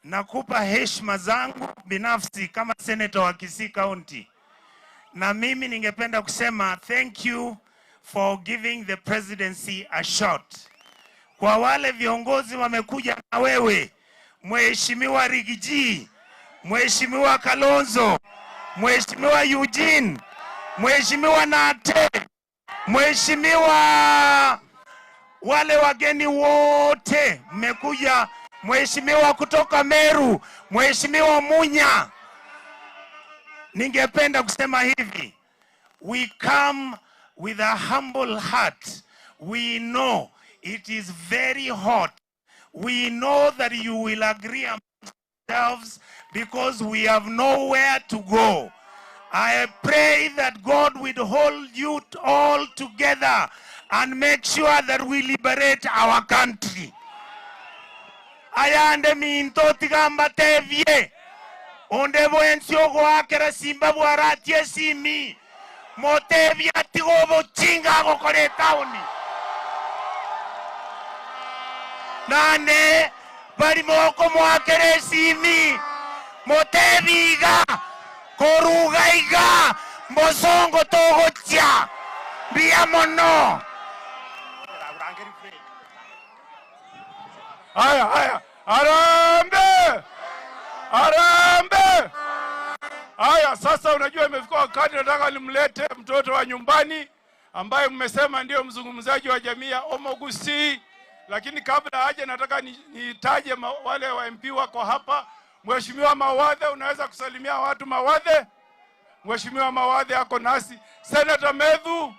S12: nakupa heshima zangu binafsi kama senator wa Kisii County, na mimi ningependa kusema thank you for giving the presidency a shot. Kwa wale viongozi wamekuja na wewe, Mheshimiwa Riggy G, Mheshimiwa Kalonzo, Mheshimiwa Eugene, Mheshimiwa Nate, Mheshimiwa wale wageni wote mmekuja, Mheshimiwa kutoka Meru, Mheshimiwa Munya. Ningependa kusema hivi, we come with a humble heart. We know it is very hot. We know that you will agree among yourselves because we have nowhere to go. I pray that God will hold you all together and make sure that we liberate our country. Ayande minto tigamba tevye. Onde bwensi ogoakera simba bwaratie simi. Motevye atigo bochinga agokore tauni. Nane bari moko mwakere simi. Motebiga koruga iga mosongo togochia. Bia mono.
S8: Haya, haya, harambee, harambee! Haya, sasa unajua imefika wakati nataka nimlete mtoto wa nyumbani ambaye mmesema ndio mzungumzaji wa jamii ya Omogusi, lakini kabla aje nataka nitaje wale wa MP wako hapa. Mheshimiwa Mawadhe, unaweza kusalimia watu Mawadhe? Mheshimiwa Mawadhe ako nasi. Senator Medhu,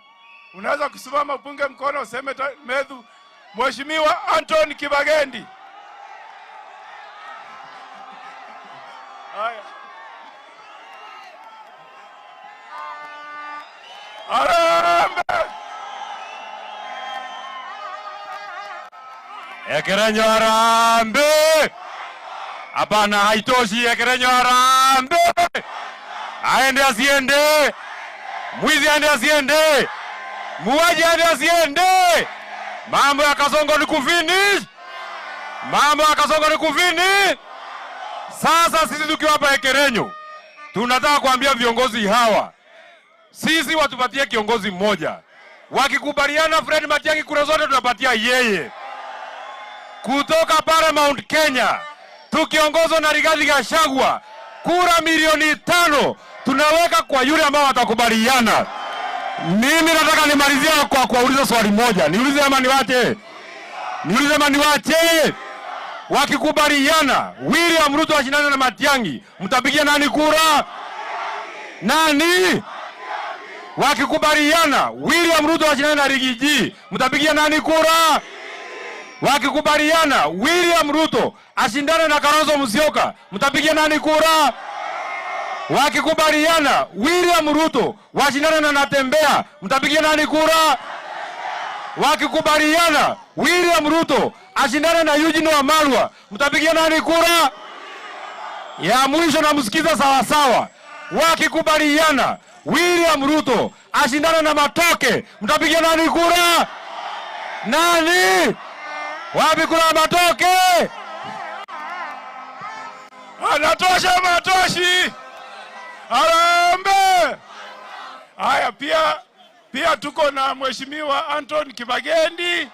S8: unaweza kusimama upunge mkono useme Medhu. Mheshimiwa Anton Kibagendi. Haya. Harambee!
S2: Ekerenyo harambee! Hapana, haitoshi. Ekerenyo harambee! Aende asiende? Mwizi aende asiende? Muuaji aende asiende? Mambo ya Kasongo ni kufinish, mambo ya Kasongo ni kufinish. Sasa sisi tukiwa hapa Ekerenyo tunataka kuambia viongozi hawa, sisi watupatie kiongozi mmoja. Wakikubaliana Fred Matiang'i, kura zote tunapatia yeye. Kutoka Paramount Kenya tukiongozwa na Rigathi Gachagua, kura milioni 5 tunaweka kwa yule ambao watakubaliana. Mimi nataka nimalizie kwa kuwauliza swali moja. Niulize ama niwache? Niulize ama niwache? Wakikubaliana William Ruto ashindane na Matiang'i, mtapigia nani kura? Nani? Wakikubaliana William Ruto ashindane na Riggy G, mtapigia nani kura? Wakikubaliana William Ruto ashindane na Kalonzo Musyoka, mtapigia nani kura? Wakikubaliana William Ruto washindane na Natembeya, mtapigia nani kura? Wakikubaliana William Ruto ashindane na Eugene Wamalwa, mtapigia nani kura? Ya mwisho namsikiza sawa sawa. Wakikubaliana William Ruto ashindane na Matoke, mtapigia nani kura? Nani? Wapi kura Matoke?
S6: Anatosha matoshi. Harambee! Haya, pia tuko na Mheshimiwa Anton Kibagendi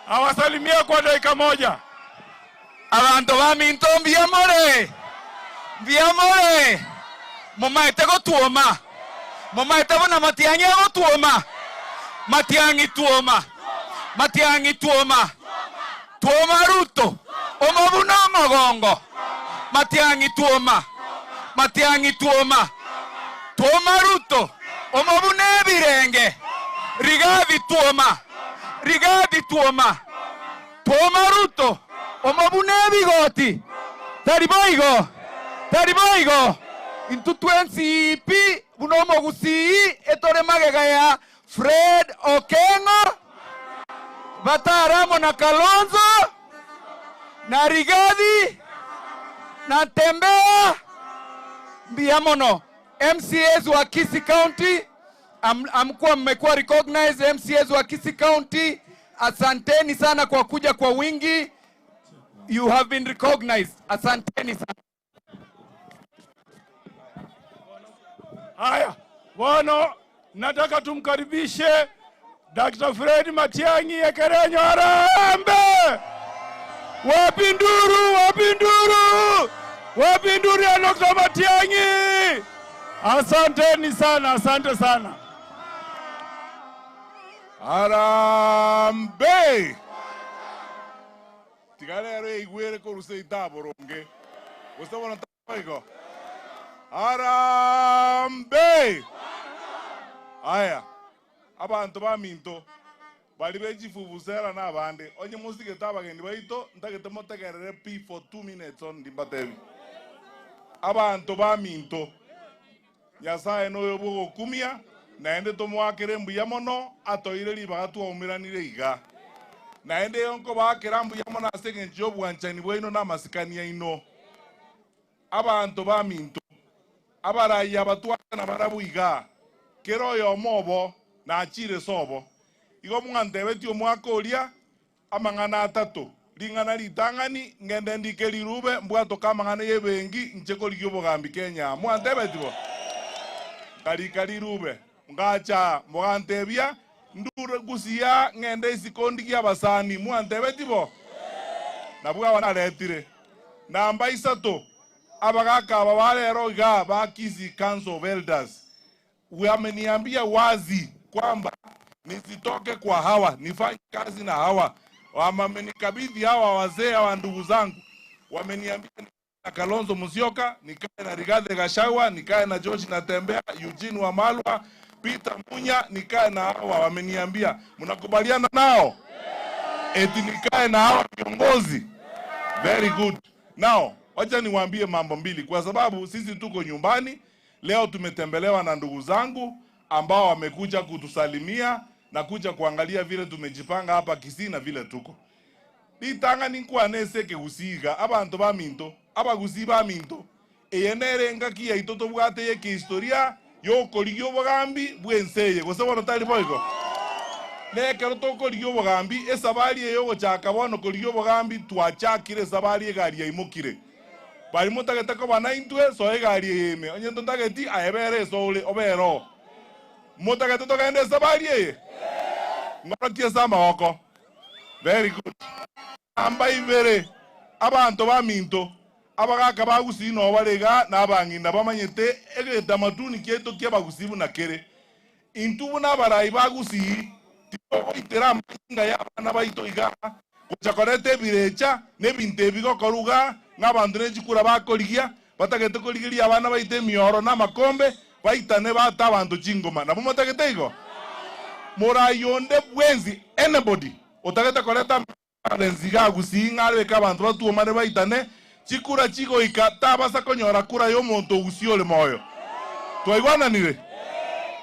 S6: awasalimia kwa dakika moja.
S13: Abanto ba minto, mbiamore, mbiamore. Mumaete gotuoma, mumaete bona Matiang'i agotuoma. Matiang'i tuoma, Matiang'i tuoma, tuoma Ruto omobuna omogongo. Matiang'i tuoma, Matiang'i tuoma, tuoma Ruto omobuna ebirenge. Rigathi tuoma, Rigathi tuoma, tuoma Ruto omobuna ebigoti. Tari boigo, tari boigo. Intu twensipi buno omogusii etore magega ya Fred Okengo Bataramo na Kalonzo na Rigathi na Tembea. Mbiamono MCAs wa Kisii County, amkuwa mmekuwa recognized. MCAs wa Kisii County, asanteni sana kwa kuja kwa wingi. You have been recognized. Asanteni sana.
S6: Haya, bono nataka tumkaribishe Dr. Fred Matiang'i Ekerenyo. Harambee! Wapi nduru? Wapi nduru? Wapi nduru ya Dr. Matiang'i? Asanteni sana, asante sana.
S1: Harambee! Tigalero igwere koruse itaboronge. Gustavo taiko. Harambee! Aya. Abantu ba minto bali bejifubusera n'abande onye musigete abagendi baito ntagete motegerere p for 2 minutes on ndimbatebi. Abantu ba minto, Nyasaye noyo bwogokumia naende tomwakere mbuya mono atoire ribaga twaumiranire iga naende yonko bakera mbuya mono ase eng'encho ya obwanchani bwaino na amasikani aino. Abanto ba minto, abarayi abatwana barabu iga kero oyo omobo nachire sobo igo mwantebeti omwaka oria amang'ana atato ring'ana ritang'ani ng'ende ndike rirube mbwatoka amang'ana ya ebenki nche korigia obogambi Kenya. Mwantebeti bo nkarika rirube ngacha mogantebia ndure gusia ng'ende isiko ndigia abasani. Mwantebeti bo nabwo aba naretire namba isato abagaka aba barero iga ba Kisii Council of Elders wameniambia wazi kwamba nisitoke kwa hawa, nifanye kazi na hawa. Wamenikabidhi hawa wazee hawa ndugu zangu, wameniambia nikae na Kalonzo Musyoka, nikae na Rigathi Gachagua, nikae na George Natembeya, Eugene Wamalwa, Peter Munya, nikae na hawa. Wameniambia mnakubaliana nao eti nikae na hawa viongozi. Very good. Now, wacha niwaambie mambo mbili kwa sababu sisi tuko nyumbani. Leo tumetembelewa na ndugu zangu ambao wamekuja kutusalimia na kuja kuangalia vile tumejipanga hapa Kisii na vile tuko. Ritanga ninkwane ase ekegusii abantu baminto, abagusii baminto. Eye nere engaki yaito tobwate ya ekihistoria yokorigia obogambi bw'enseye gose bono tari boigo. Nekero tokorigia obogambi esabari eyo gochaka bono korigia obogambi twachakire esabari egari yaimokire. Bari motagete koba naintwe so egari eyeme onye ntotageti aebere esore obero. Motagete togende esabari eye? Ngorokie ase amagoko. Very good. Amba ibere abanto baminto abagaka bagusii no barega na abang'ina bamanyete egetamaduni kieto kiabagusii buna kere. Intu buna abarai bagusii titogoitera amainga ya abana baito iga gocha koreta ebirecha n'ebinto ebigokoruga ng'abanto n'echikura bakorigia batagete korigeria abana baito emioro n'amakombe baitane bata abanto chingoma. Nabo motagete igo? Morai onde bwensi anybody otagete koreta violence iga gusii ng'areke abanto batuomane baitane chikura chigoika tabasa konyora kura y'omonto ogusii ore moyo. Twaigwananire?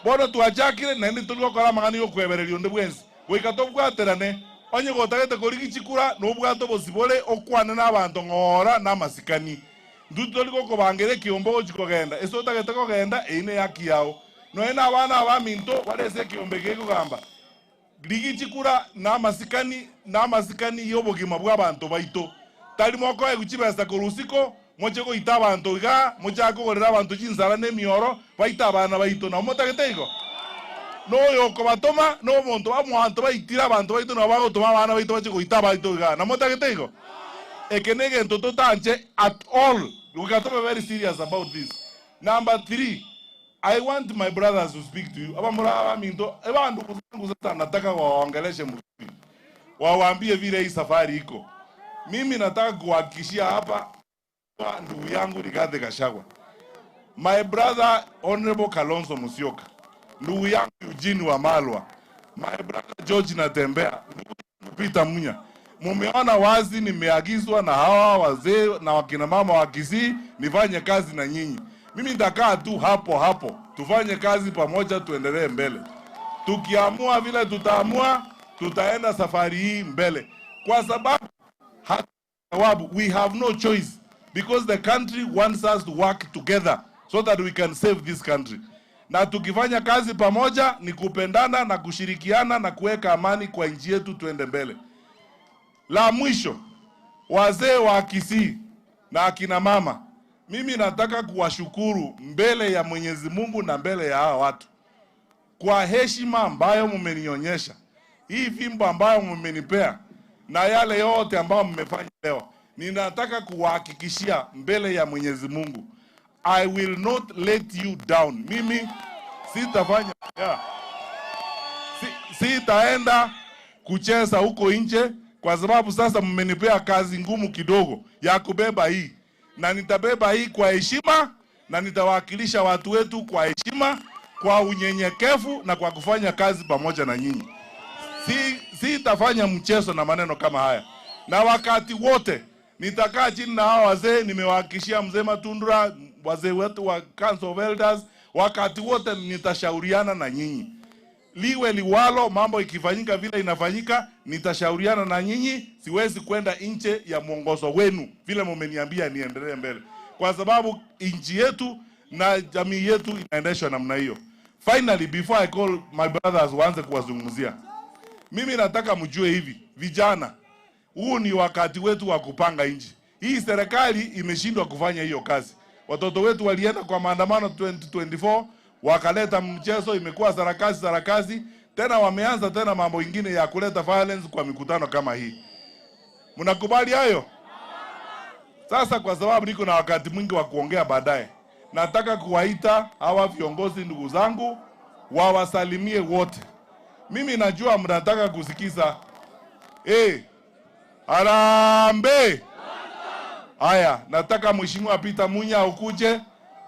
S1: Bono twachakire naende tori gokora amang'ana y'okwebereria onde bwensi. Goika tobwaterane onye gotagete korigi chikura nobwate obosibore okwane n'abanto ng'ora n'amasikani. Ntu tori gokobangera ekiombe ogochi kogenda ase otagete kogenda eyio ne haki yao. Noe na abana abaminto bare ase ekiombe gekogamba rigi chikura n'amasikani y'obogima bw'abanto baito. Tari mokoegwa chibesa korwa usiko moche goita abanto iga mochake kogorera abanto chinsara n'emioro baita abana baito. Nabo motagete igo? Noyo okobatoma n'omonto omonto baitire abanto baito nabo bagotoma abana baito bache goita abaito iga. Nabo motagete igo? Eke ne egento totanche at all. We got to be very serious about this. Number 3, I want my brothers to speak to you. Abamura abaminto abandu zangu sasa nataka waongeleshe mzuri. Wawaambie vile hii safari iko. Mimi nataka kuhakikishia hapa ndugu yangu Rigathi Gachagua, my brother Honorable Kalonzo Musyoka, ndugu yangu Eugene Wamalwa, my brother George Natembea, ndugu yangu Peter Munya. Mumeona wazi nimeagizwa na hawa wazee na wakina mama wa Kisii nifanye kazi na nyinyi. Mimi nitakaa tu hapo hapo, tufanye kazi pamoja, tuendelee mbele. Tukiamua vile tutaamua, tutaenda safari hii mbele. Kwa sababu we have no choice because the country wants us to work together so that we can save this country. Na tukifanya kazi pamoja ni kupendana na kushirikiana na kuweka amani kwa nchi yetu, tuende mbele. La mwisho, wazee wa Kisii na akina mama, mimi nataka kuwashukuru mbele ya Mwenyezi Mungu na mbele ya hawa watu kwa heshima ambayo mmenionyesha, hii fimbo ambayo mmenipea na yale yote ambayo mmefanya leo. Ninataka kuwahakikishia mbele ya Mwenyezi Mungu, I will not let you down. Mimi sitafanya sitaenda kucheza huko nje, kwa sababu sasa mmenipea kazi ngumu kidogo ya kubeba hii, na nitabeba hii kwa heshima, na nitawakilisha watu wetu kwa heshima, kwa unyenyekevu na kwa kufanya kazi pamoja na nyinyi. Sitafanya mchezo na maneno kama haya. Na wakati wote nitakaa chini na hawa wazee, nimewahakikishia mzee Matundura, wazee wetu wa Council of Elders, wakati wote nitashauriana na nyinyi. Liwe liwalo, mambo ikifanyika vile inafanyika, nitashauriana na nyinyi. Siwezi kwenda nje ya mwongozo wenu vile mmeniambia niendelee mbele, kwa sababu nchi yetu na jamii yetu inaendeshwa namna hiyo. Finally, before I call my brothers waanze kuwazungumzia, mimi nataka mjue hivi, vijana, huu ni wakati wetu wa kupanga nchi. Hii serikali imeshindwa kufanya hiyo kazi. Watoto wetu walienda kwa maandamano 2024, wakaleta mchezo, imekuwa sarakasi sarakasi. Tena wameanza tena mambo ingine ya kuleta violence kwa mikutano kama hii. Mnakubali hayo? Sasa kwa sababu niko na wakati mwingi wa kuongea baadaye, nataka kuwaita hawa viongozi ndugu zangu wawasalimie wote. Mimi najua mnataka kusikiza. Harambee! Haya, nataka Mheshimiwa Peter Munya ukuje.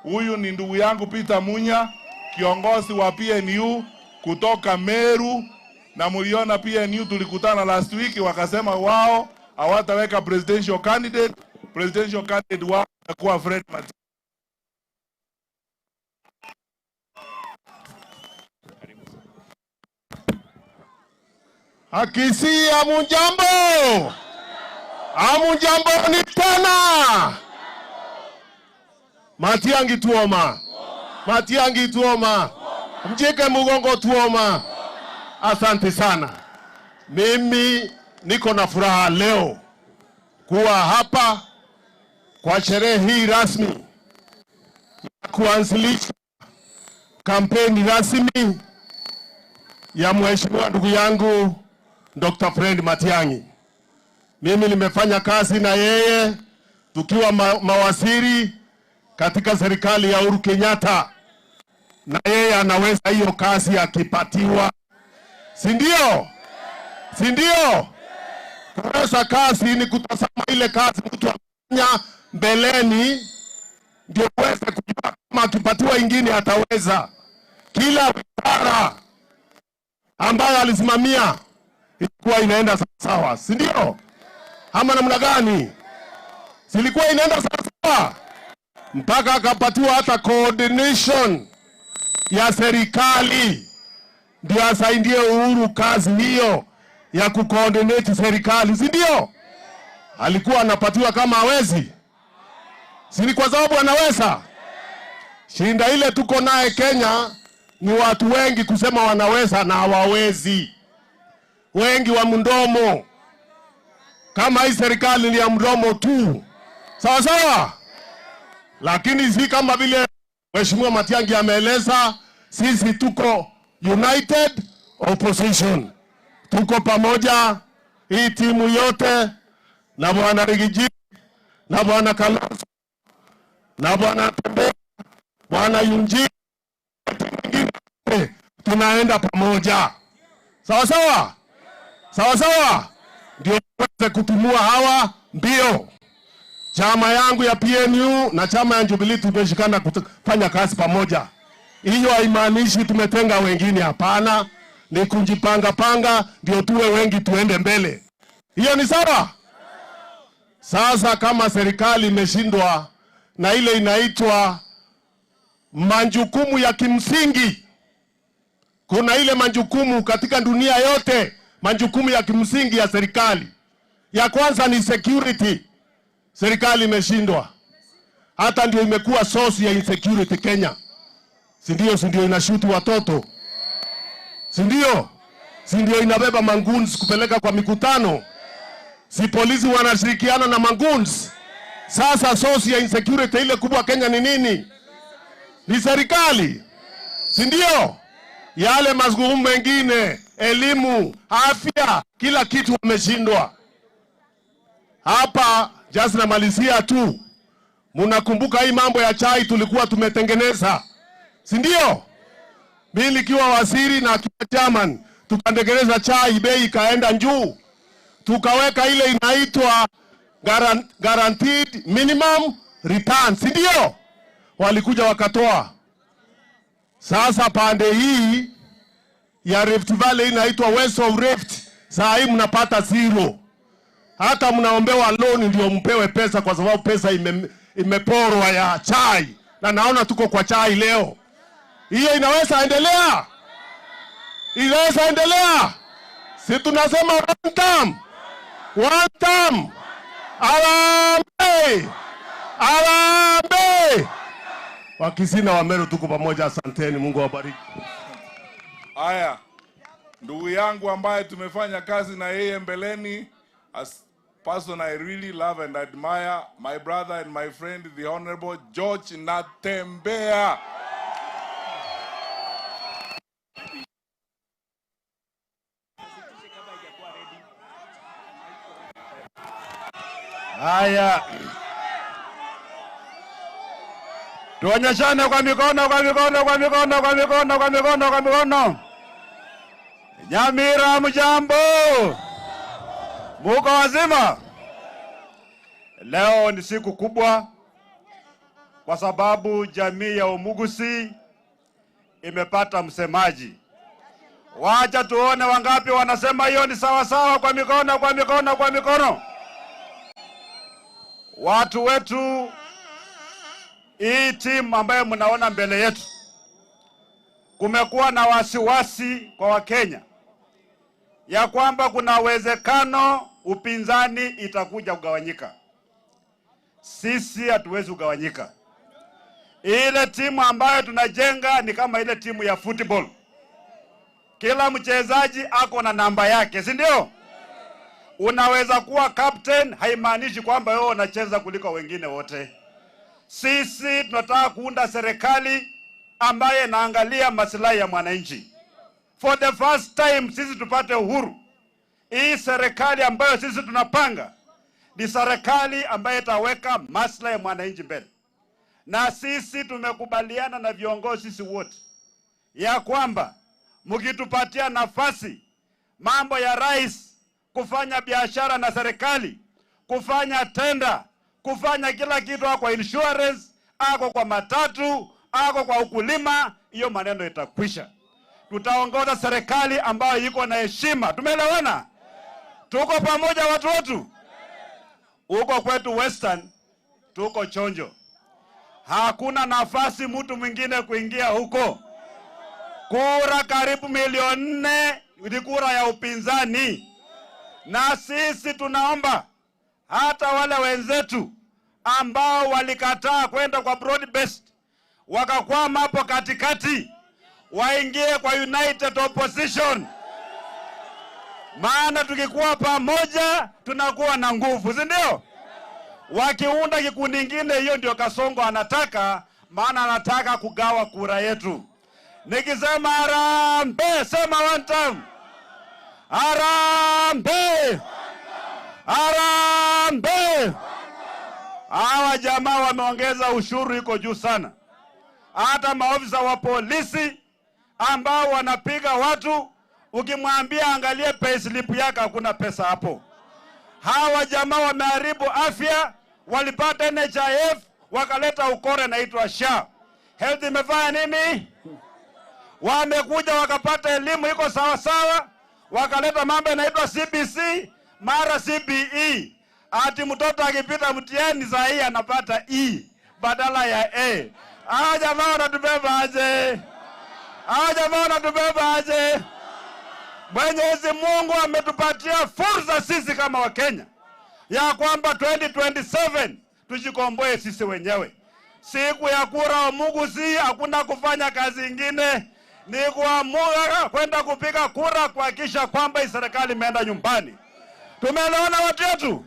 S1: Huyu ni ndugu yangu Peter Munya, kiongozi wa PNU kutoka Meru, na mliona PNU tulikutana last week, wakasema wao hawataweka presidential candidate. Presidential candidate wao atakuwa Fred Matiang'i.
S14: Akisii hamujambo? Hamjamboni tena. Matiang'i tuoma. Matiang'i tuoma. Mjike Mugongo tuoma. Asante sana. Mimi niko na furaha leo kuwa hapa kwa sherehe hii rasmi ya kuanzilisha kampeni rasmi ya mheshimiwa ndugu yangu Dr. Fred Matiang'i. Mimi nimefanya kazi na yeye tukiwa mawaziri katika serikali ya Uhuru Kenyatta, na yeye anaweza hiyo kazi akipatiwa, si ndio? Si ndio? Kuweza kazi ni kutazama ile kazi mtu amefanya mbeleni, ndio uweze kujua kama akipatiwa ingine ataweza. Kila wizara ambayo alisimamia ilikuwa inaenda sawa, si ndio? Ama namna gani? Silikuwa inaenda sawa mpaka akapatiwa hata coordination ya serikali, ndio asaidie Uhuru kazi hiyo ya kucoordinate serikali, si ndio? Alikuwa anapatiwa kama hawezi, si ni kwa sababu anaweza? Shinda ile tuko naye Kenya ni watu wengi kusema wanaweza na hawawezi, wengi wa mdomo. Kama hii serikali ni ya mdomo tu, sawa sawa, lakini si kama vile Mheshimiwa Matiang'i ameeleza, sisi tuko united opposition, tuko pamoja, hii timu yote na bwana Riggy G na bwana Kalonzo na bwana Tembe, bwana Yunji, tunaenda pamoja, sawa sawa, sawa sawa, ndio tuweze kutimua hawa mbio. Chama yangu ya PNU na chama ya Jubilee tumeshikana kufanya kazi pamoja. Hiyo haimaanishi tumetenga wengine, hapana. Ni kujipanga panga ndio tuwe wengi tuende mbele. Hiyo ni sawa. Sasa kama serikali imeshindwa na ile inaitwa majukumu ya kimsingi, kuna ile majukumu katika dunia yote, majukumu ya kimsingi ya serikali. Ya kwanza ni security. Serikali imeshindwa, hata ndio imekuwa source ya insecurity Kenya, si ndio? Si ndio inashuti watoto, si ndio? Si ndio inabeba magoons kupeleka kwa mikutano? Si polisi wanashirikiana na magoons? Sasa source ya insecurity ile kubwa Kenya ni nini? Ni serikali, si ndio? Yale majukumu mengine, elimu, afya, kila kitu wameshindwa. Hapa just namalizia tu, munakumbuka hii mambo ya chai tulikuwa tumetengeneza, si ndio? Mimi nikiwa waziri na akiwa chairman, tukatengeneza chai, bei ikaenda juu, tukaweka ile inaitwa guaranteed minimum return, si ndio? Walikuja wakatoa. Sasa pande hii ya Rift Valley inaitwa West of Rift, saa hii mnapata zero. Hata mnaombewa loan ndio mpewe pesa, kwa sababu pesa imeporwa ya chai, na naona tuko kwa chai leo. Hiyo inaweza endelea? Inaweza endelea? Si tunasema one term, one term. Harambee! Harambee! Wakisii na Wameru tuko pamoja, asanteni, Mungu awabariki.
S1: Haya, ndugu yangu ambaye tumefanya kazi na yeye mbeleni, as person I really love and admire, my brother and my friend, the Honorable George Natembeya.
S15: Haya, tuonyeshane kwa mikono, kwa mikono, kwa mikono, kwa mikono, kwa mikono, kwa mikono. Nyamira, mjambo? Muko wazima? Leo ni siku kubwa kwa sababu jamii ya Omugusi imepata msemaji. Wacha tuone wangapi wanasema hiyo ni sawa sawa, kwa mikono, kwa mikono, kwa mikono. Watu wetu, hii timu ambayo mnaona mbele yetu, kumekuwa na wasiwasi kwa Wakenya ya kwamba kuna uwezekano Upinzani itakuja kugawanyika. Sisi hatuwezi kugawanyika. Ile timu ambayo tunajenga ni kama ile timu ya football. Kila mchezaji ako na namba yake, si ndio? Unaweza kuwa captain, haimaanishi kwamba wewe unacheza kuliko wengine wote. Sisi tunataka kuunda serikali ambaye inaangalia maslahi ya mwananchi. For the first time sisi tupate uhuru. Hii serikali ambayo sisi tunapanga ni serikali ambayo itaweka maslahi ya mwananchi mbele. Na sisi tumekubaliana na viongozi sisi wote ya kwamba mkitupatia nafasi, mambo ya rais kufanya biashara na serikali, kufanya tenda, kufanya kila kitu, kwa insurance, ako kwa matatu, ako kwa ukulima, hiyo maneno itakwisha. Tutaongoza serikali ambayo iko na heshima. Tumeelewana? Tuko pamoja watu wetu. Huko kwetu Western tuko chonjo. Hakuna nafasi mtu mwingine kuingia huko. Kura karibu 4,000,000 ni kura ya upinzani. Na sisi tunaomba hata wale wenzetu ambao walikataa kwenda kwa broad based, wakakwama hapo katikati, waingie kwa united opposition. Maana tukikuwa pamoja tunakuwa na nguvu, si ndio? Wakiunda kikundi kingine, hiyo ndio Kasongo anataka, maana anataka kugawa kura yetu. Nikisema harambee, sema one time. Harambee! Harambee! Hawa jamaa wameongeza ushuru iko juu sana. Hata maofisa wa polisi ambao wanapiga watu, ukimwambia angalie payslip yake, hakuna pesa hapo. Hawa jamaa wameharibu afya, walipata NHIF, wakaleta ukore inaitwa SHA. Health imefanya nini? Wamekuja wakapata elimu iko sawa sawa, wakaleta mambo yanaitwa CBC, mara CBE. Ati mtoto akipita mtihani saa hii anapata E badala ya A. Hawa jamaa wanatubeba aje? Hawa jamaa wanatubeba aje? Mwenyezi Mungu ametupatia fursa sisi kama Wakenya ya kwamba 2027 tujikomboe sisi wenyewe. Siku ya kura wa Mungu si hakuna kufanya kazi ingine, ni kuamua kwenda kupiga kura kuhakikisha kwamba hii serikali imeenda nyumbani. Tumeelewana watu wetu?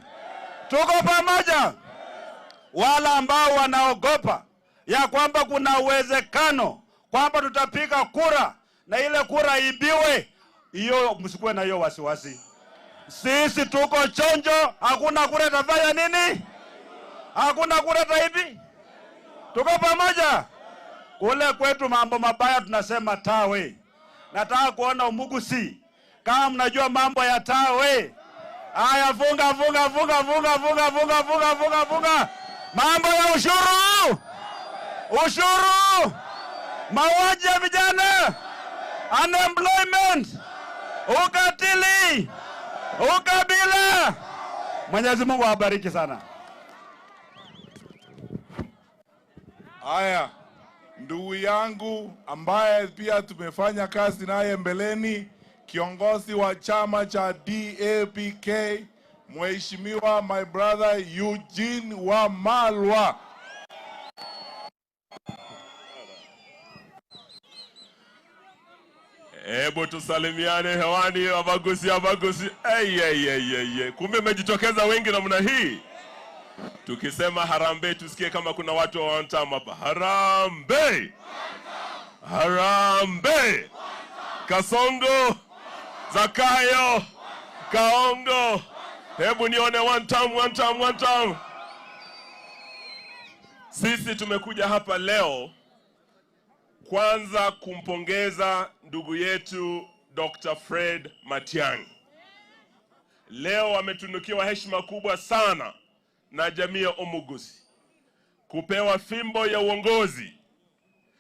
S15: Tuko pamoja. Wala ambao wanaogopa ya kwamba kuna uwezekano kwamba tutapiga kura na ile kura ibiwe, hiyo msikuwe na hiyo wasiwasi. Sisi tuko chonjo, hakuna kura itafanya nini? Hakuna kura itaibi. Tuko pamoja. Kule kwetu mambo mabaya tunasema tawe. Nataka kuona Umugusi. Kama mnajua mambo ya tawe. Haya, funga funga funga funga funga funga funga funga funga. Mambo ya ushuru. Ushuru. Mauaji ya vijana. Unemployment. Ukatili. Ukabila. Mwenyezi Mungu awabariki sana.
S1: Haya, ndugu yangu ambaye pia tumefanya kazi naye mbeleni, kiongozi wa chama cha DAPK, Mheshimiwa my brother Eugene Wamalwa.
S16: Hebu tusalimiane hewani, abaguzi abaguzi. Ei, ei, ei, ei. Kumbe mmejitokeza wengi namna hii. Tukisema harambee tusikie kama kuna watu wa one time hapa. Harambee! Harambee! Kasongo, Zakayo, Kaongo. Hebu nione one time, one time, one time. Sisi tumekuja hapa leo kwanza kumpongeza ndugu yetu Dr. Fred Matiang'i. Leo ametunukiwa heshima kubwa sana na jamii ya Omugusi, kupewa fimbo ya uongozi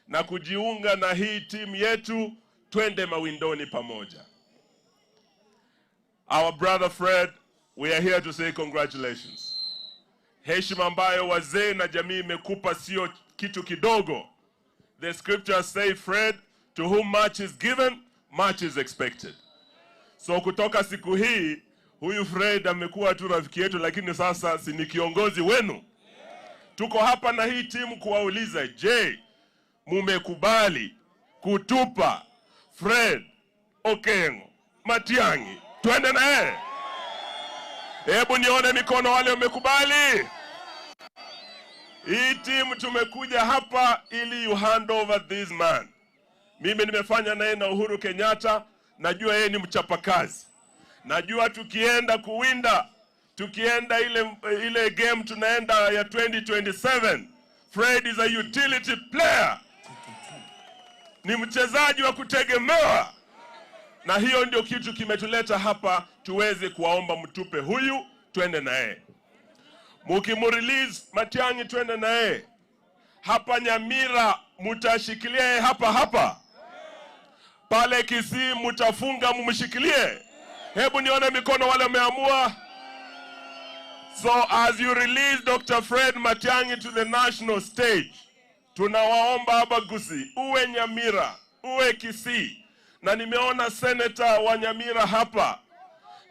S16: na kujiunga na hii timu yetu, twende mawindoni pamoja. Our brother Fred, we are here to say congratulations. Heshima ambayo wazee na jamii imekupa sio kitu kidogo. The scriptures say, Fred, to whom much is given, much is expected. So kutoka siku hii, Huyu Fred amekuwa tu rafiki yetu, lakini sasa si ni kiongozi wenu. Tuko hapa na hii timu kuwauliza, je, mumekubali kutupa Fred Okengo Matiang'i twende na yeye? Hebu nione mikono wale wamekubali. Hii timu tumekuja hapa ili you hand over this man. Mimi nimefanya naye na Uhuru Kenyatta, najua yeye ni mchapakazi. Najua tukienda kuwinda, tukienda ile game tunaenda ya 2027, Fred is a utility player. Ni mchezaji wa kutegemewa. Na hiyo ndio kitu kimetuleta hapa tuweze kuwaomba mtupe huyu twende naye. Mukimurelease Matiang'i twende naye. Hapa Nyamira mutashikilia hapa hapa. Pale Kisii mutafunga mumshikilie. Hebu nione mikono wale wameamua. So as you release Dr. Fred Matiang'i to the national stage, tunawaomba Abagusi, uwe Nyamira, uwe Kisii. Na nimeona senator wa Nyamira hapa,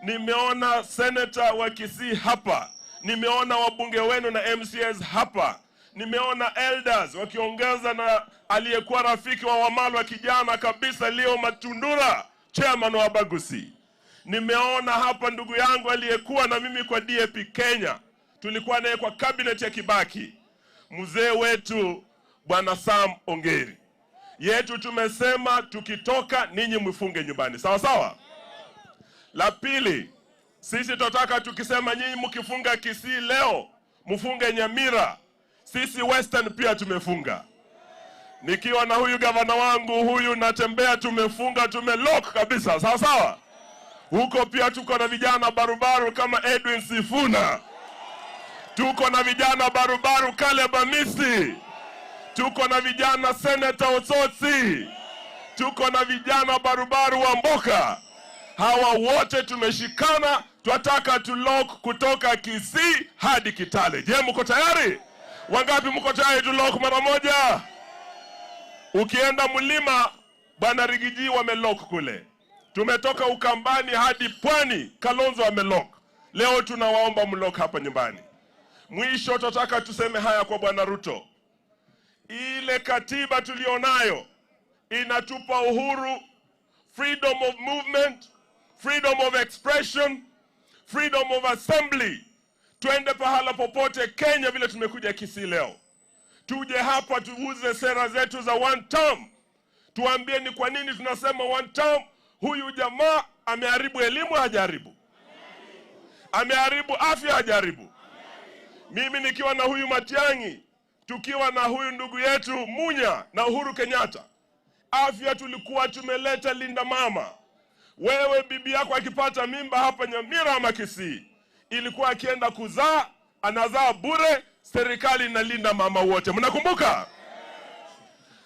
S16: nimeona senator wa Kisii hapa, nimeona wabunge wenu na MCAs hapa, nimeona elders wakiongeza na aliyekuwa rafiki wa Wamalwa kijana kabisa Leo Matundura, chairman wa Abagusi. Nimeona hapa ndugu yangu aliyekuwa na mimi kwa DAP Kenya, tulikuwa naye kwa cabinet ya Kibaki, mzee wetu Bwana Sam Ongeri. Yetu tumesema tukitoka ninyi mfunge nyumbani. Sawa sawa? La pili, sisi tunataka tukisema nyinyi mkifunga Kisii leo, mfunge Nyamira. Sisi Western pia tumefunga. Nikiwa na huyu gavana wangu huyu natembea, tumefunga, tumelock kabisa. Sawa sawa? Huko pia tuko na vijana barubaru kama Edwin Sifuna. Tuko na vijana barubaru Caleb Amisi. Tuko na vijana Senator Osotsi. Tuko na vijana barubaru wa Mboka. Hawa wote tumeshikana, twataka tulock kutoka Kisii hadi Kitale. Je, mko tayari? Wangapi mko tayari tulock mara moja? Ukienda mlima, Bwana Rigiji wamelock kule. Tumetoka Ukambani hadi Pwani, Kalonzo amelock. Leo tunawaomba mlock hapa nyumbani. Mwisho tunataka tuseme haya kwa Bwana Ruto. Ile katiba tulionayo inatupa uhuru, freedom of movement, freedom of expression, freedom of assembly. Twende pahala popote Kenya vile tumekuja Kisii leo. Tuje hapa tuuze sera zetu za one term. Tuambie ni kwa nini tunasema one term. Huyu jamaa ameharibu elimu, hajaribu. Ameharibu afya, hajaribu. Mimi nikiwa na huyu Matiang'i, tukiwa na huyu ndugu yetu Munya na Uhuru Kenyatta, afya tulikuwa tumeleta Linda Mama. Wewe bibi yako akipata mimba hapa Nyamira ama Kisii, ilikuwa akienda kuzaa, anazaa bure, serikali inalinda mama wote. Mnakumbuka?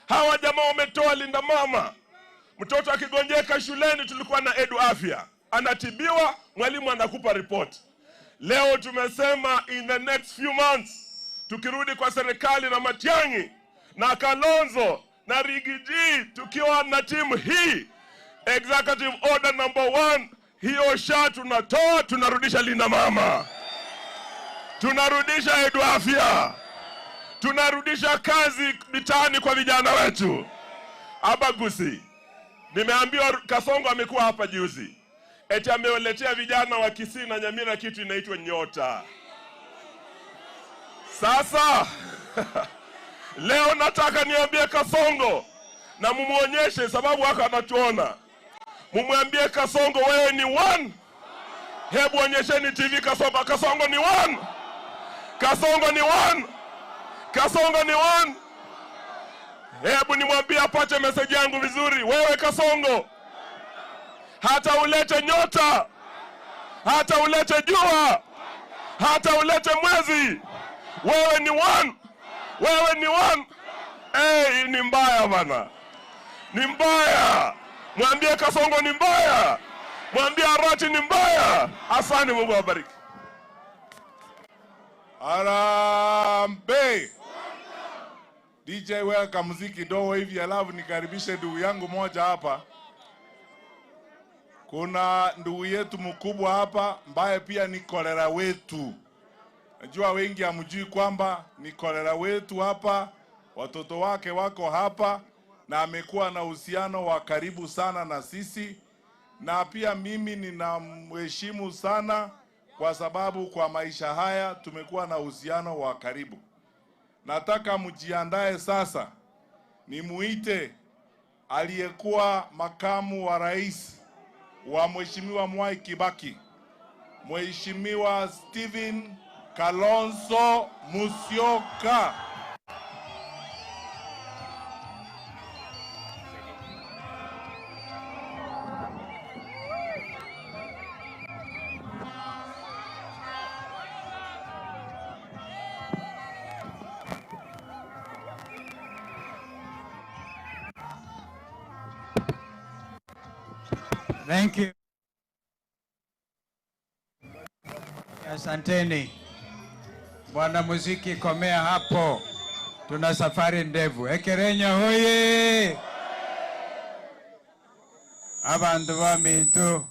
S16: Hawa jamaa wametoa Linda Mama. Mtoto akigonjeka shuleni tulikuwa na Edu Afya, anatibiwa, mwalimu anakupa report. Leo tumesema in the next few months, tukirudi kwa serikali na Matiang'i na Kalonzo na Rigiji, tukiwa na timu hii, executive order number 1, hiyo sha tunatoa, tunarudisha Linda Mama, tunarudisha Edu Afya, tunarudisha kazi mitaani kwa vijana wetu. Abagusi, nimeambiwa Kasongo amekuwa hapa juzi, eti amewaletea vijana wa Kisii na Nyamira kitu inaitwa nyota. Sasa leo nataka niambie Kasongo na mumuonyeshe, sababu haka anatuona. Mumwambie Kasongo, wewe ni one. Hebu onyesheni TV Kasongo. Kasongo ni one. Kasongo ni one. Kasongo ni one. Hebu nimwambie apate message yangu vizuri. Wewe Kasongo, hata ulete nyota, hata ulete jua, hata ulete mwezi, wewe ni one. Wewe ni one. Hey, ni mbaya bana, ni mbaya. Mwambie Kasongo ni mbaya, mwambie Arati ni mbaya. Asante, Mungu awabariki.
S1: Harambee. DJ, weka muziki kidogo hivi alafu nikaribishe ndugu yangu moja hapa. Kuna ndugu yetu mkubwa hapa ambaye pia ni kolera wetu. Najua wengi hamjui kwamba ni kolera wetu hapa, watoto wake wako hapa na amekuwa na uhusiano wa karibu sana na sisi, na pia mimi ninamheshimu sana kwa sababu kwa maisha haya tumekuwa na uhusiano wa karibu. Nataka mjiandae sasa, nimuite aliyekuwa makamu wa rais wa Mheshimiwa Mwai Kibaki, Mheshimiwa Stephen Kalonzo Musyoka.
S17: Thank you. Asanteni. Bwana muziki, komea hapo. Tuna safari ndefu. Ekerenyo hoye! Abantu ba mintu.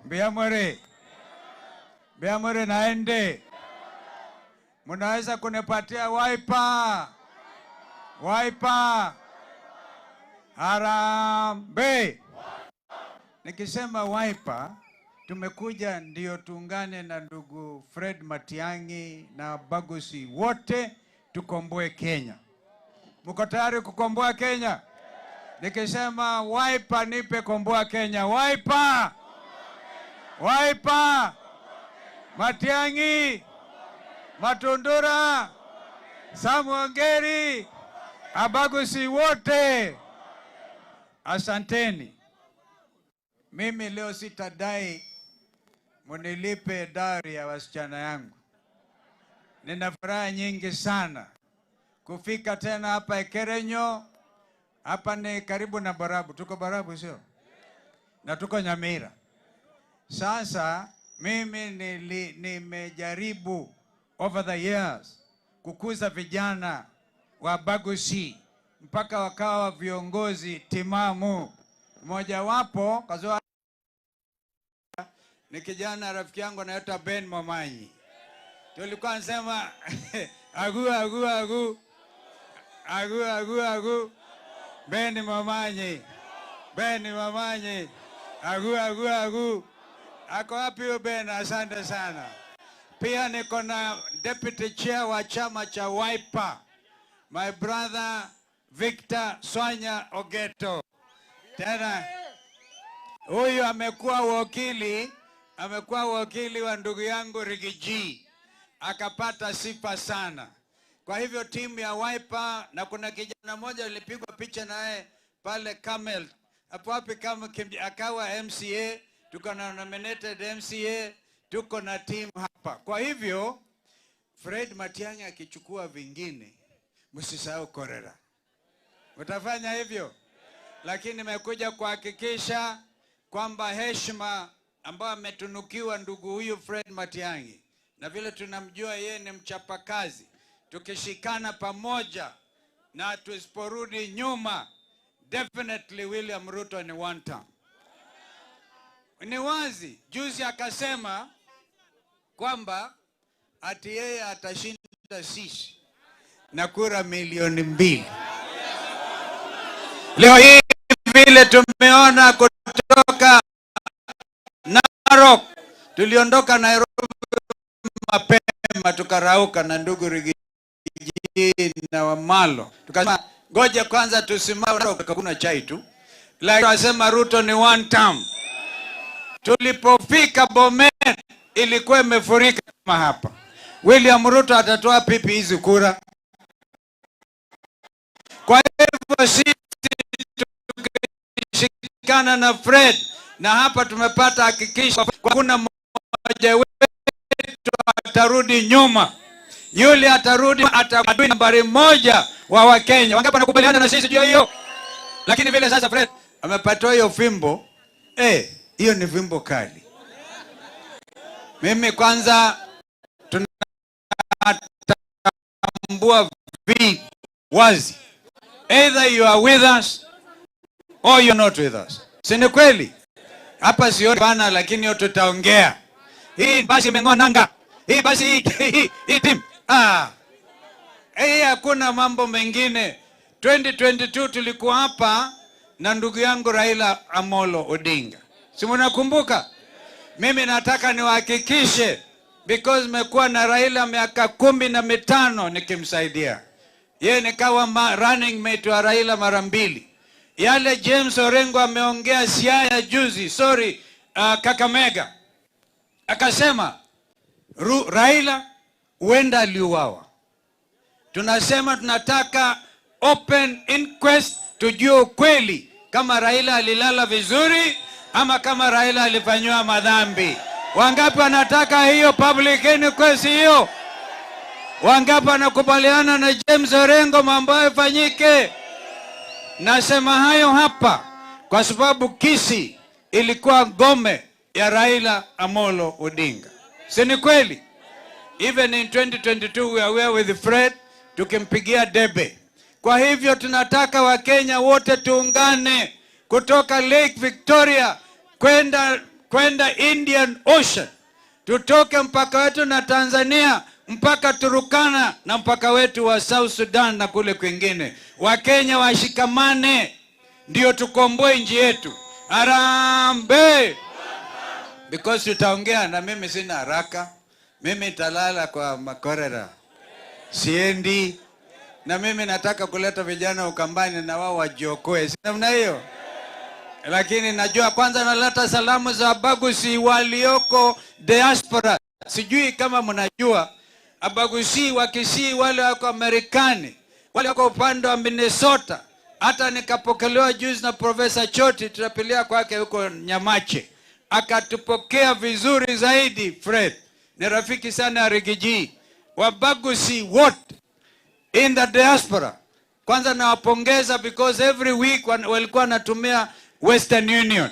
S17: Mbiamore. Mbiamore naende. Munaweza kunipatia wiper. Wiper. Harambee. Nikisema Wiper, tumekuja ndio tuungane na ndugu Fred Matiang'i na Bagusi wote tukomboe Kenya. Mko tayari kukomboa Kenya? Nikisema Wiper, nipe komboa Kenya. Wiper! Wiper! Matiang'i! Matundura! Sam Ongeri! Abagusi wote! Asanteni. Mimi leo sitadai munilipe dari ya wasichana yangu. Nina furaha nyingi sana kufika tena hapa Ekerenyo. Hapa ni karibu na Barabu. Tuko Barabu sio? Na tuko Nyamira. Sasa mimi nimejaribu over the years kukuza vijana wa Bagusi mpaka wakawa viongozi timamu. Mmoja wapo kazoa ni kijana rafiki yangu anaitwa Ben Momanyi. Tulikuwa nasema agu agu agu agu agu agu Ben Momanyi, Ben Momanyi, agu agu agu. Ako wapi huyo Ben? Asante sana. Pia niko na deputy chair wa chama cha Wiper, my brother Victor Swanya Ogeto. Tena huyu amekuwa wakili wa ndugu yangu Rigiji, akapata sifa sana. Kwa hivyo timu ya Wiper, na kuna kijana mmoja alipigwa picha naye pale Camel, hapo wapi kama akawa MCA, tuko na nominated MCA, tuko na timu hapa. Kwa hivyo Fred Matiang'i akichukua vingine, msisahau Korera. Utafanya hivyo? Lakini nimekuja kuhakikisha kwamba heshima ambayo ametunukiwa ndugu huyu Fred Matiang'i, na vile tunamjua yeye ni mchapakazi, tukishikana pamoja na tusiporudi nyuma, definitely William Ruto ni one term. Ni wazi, juzi akasema kwamba ati yeye atashinda sisi na kura 2 milioni. Leo hii vile tumeona kutoka Narok, tuliondoka Nairobi mapema tukarauka na ndugu Rigiji na Wamalo, tukasema ngoja kwanza tusimame, kuna chai tu, lakini wasema Ruto ni one term. Tulipofika Bomet ilikuwa imefurika kama hapa. William Ruto atatoa pipi hizi kura? Kwa hivyo sisi tukishikana na Fred, na hapa tumepata hakikisho kuna mmoja wetu atarudi nyuma. Yule atarudi atakuwa nambari 1 wa Wakenya. Wangapi wanakubaliana na sisi juu ya hiyo? Lakini vile sasa Fred amepatiwa hiyo fimbo, hiyo ni fimbo kali. Mimi kwanza tunatambua wazi. Either you are with us or you're not with us. Si ni kweli? Hapa sioni bana, lakini hiyo tutaongea. Hii basi imeng'oa nanga. Hii basi hii team. Ah. Hii hakuna mambo mengine. 2022 tulikuwa hapa na ndugu yangu Raila Amolo Odinga. Si mnakumbuka? Mimi nataka niwahakikishe, because nimekuwa na Raila miaka 15 nikimsaidia. Yeye nikawa running mate wa Raila mara mbili. Yale James Orengo ameongea Siaya juzi, sorry, Kakamega. Akasema Raila huenda aliuawa. Tunasema tunataka open inquest, tujue ukweli kama Raila alilala vizuri ama kama Raila alifanyiwa madhambi. Wangapi wanataka hiyo public inquest hiyo? Wangapi wanakubaliana na James Orengo mambo hayo ifanyike? Nasema hayo hapa kwa sababu Kisii ilikuwa ngome ya Raila Amolo Odinga. Si ni kweli? Even in 2022 we were with Fred tukimpigia debe. Kwa hivyo tunataka Wakenya wote tuungane kutoka Lake Victoria kwenda Indian Ocean. Tutoke mpaka wetu na Tanzania mpaka Turkana na mpaka wetu wa South Sudan na kule kwingine. Wakenya washikamane ndio tukomboe nchi yetu. Harambee! Because tutaongea na mimi sina haraka. Mimi nitalala kwa makorera. Siendi. Na mimi nataka kuleta vijana Ukambani na wao wajiokoe. Si namna hiyo? Lakini najua kwanza naleta salamu za Abagusi walioko diaspora. Sijui kama mnajua Abagusi wa Kisii wale wako Marekani, wale wako upande wa Minnesota. Hata nikapokelewa juzi na Profesa Choti, tutapilia kwake huko Nyamache. Akatupokea vizuri zaidi. Fred ni rafiki sana ya Riggy G. Wabagusi wote in the diaspora, kwanza nawapongeza because every week walikuwa wanatumia Western Union.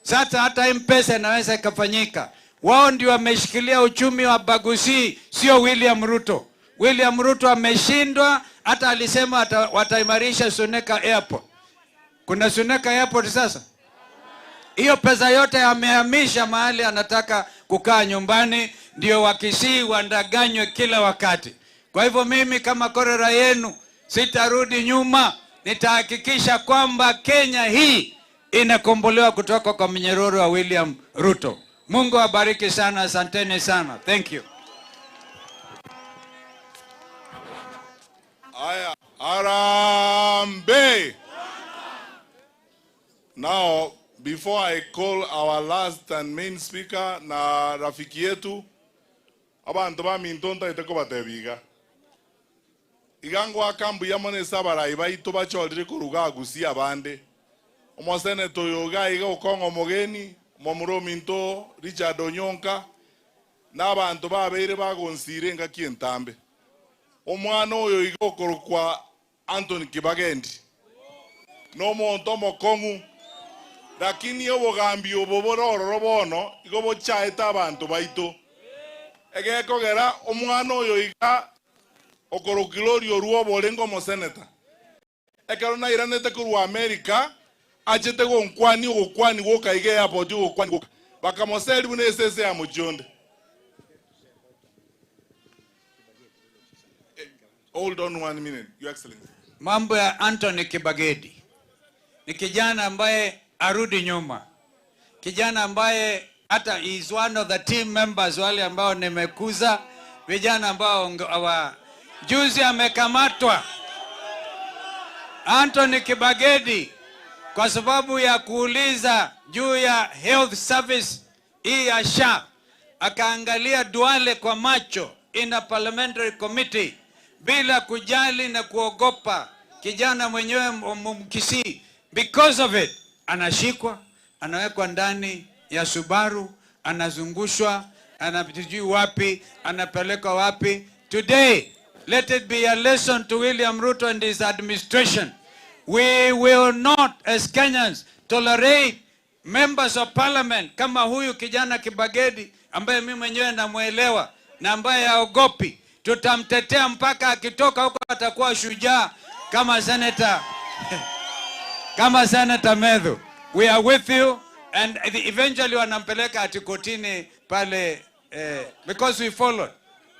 S17: Sasa hata M-Pesa inaweza ikafanyika. Wao ndio wameshikilia uchumi wa Bagusi, sio William Ruto. William Ruto ameshindwa, hata alisema wataimarisha Suneka Airport. Kuna Suneka Airport sasa? Hiyo pesa yote amehamisha mahali anataka kukaa nyumbani, ndio Wakisii wandanganywe kila wakati. Kwa hivyo mimi kama korera yenu sitarudi nyuma, nitahakikisha kwamba Kenya hii inakombolewa kutoka kwa mnyororo wa William Ruto. Mungu awabariki sana, asanteni sana. Thank you.
S1: Aya, Harambee. Now, before I call our last and main speaker na rafiki yetu, abantu ba mintonta iteko batebiga. Igango akambu yamone sabara ibaito bacholire kuruga gusia abande. Omoseneto yoga iga okongo mogeni, momuro minto Richard Onyonka n'abantu babeire bagonsire ngaki entambe. Omwana oyo iga okorokwa Anthony Kibagendi. N'omonto mokongu, lakini obogambi obo borororo bono igo bochaete abantu baito. Egekogera omwana oyo iga okorokilori oruo borengo omoseneta. Ekero nairanete korwa America achete gonkwani ogokwani goka iga airport ogokwani goka. Bakamoseri buna esese ya mujonde. Hold on 1 minute, Your Excellency.
S17: Mambo ya Anthony Kibagedi ni kijana ambaye arudi nyuma, kijana ambaye hata is one of the team members wale ambao nimekuza, vijana ambao juzi amekamatwa Anthony Kibagedi kwa sababu ya kuuliza juu ya health service hii ya SHA, akaangalia Duale kwa macho in a parliamentary committee bila kujali na kuogopa. Kijana mwenyewe Mkisii, because of it anashikwa, anawekwa ndani ya Subaru, anazungushwa, anapitijui wapi, anapelekwa wapi. Today, let it be a lesson to William Ruto and his administration. We will not, as Kenyans, tolerate members of parliament kama huyu kijana Kibagedi ambaye mimi mwenyewe namuelewa na ambaye haogopi. Tutamtetea mpaka akitoka huko atakuwa shujaa. Kama senator, kama Senator Methu, we are with you and eventually wanampeleka ati kotini pale because we followed.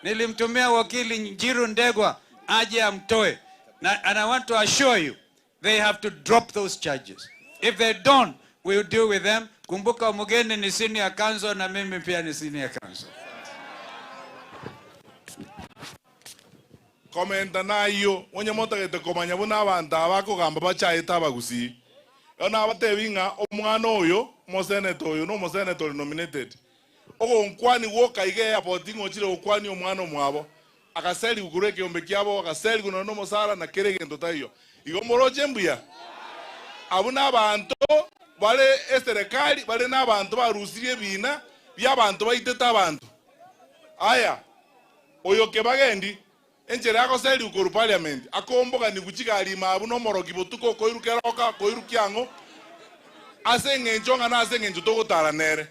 S17: Nilimtumia wakili Njiru Ndegwa aje amtoe. Na, and I want to assure you, they have to drop those charges. If they don't, we will deal with them. Kumbuka Mugeni ni senior counsel na mimi pia ni senior counsel.
S1: Komenta nayo onye motagete komanya buna abantu abakogamba bachaete abagusii ona abatebinga omwana oyo omoseneta oyo nomoseneta ori nominated ogonkwani gwoka iga airport ng'ochire gokwani omwana omwabo akaseri gukuru ekiombe kiabo akaseri guno nomosara na kere egento taiyo igo moroche mbuya abo nabanto bare eserekari bare nabanto barusirie ebina bia abanto baitete abanto aya oyo kebagendi enjera akoseri ukoru parliament akomboka ni kuchigari mabu nomoroki botuko koirukeroka koirukiango ase eng'encho ng'ana ase eng'encho togotara nere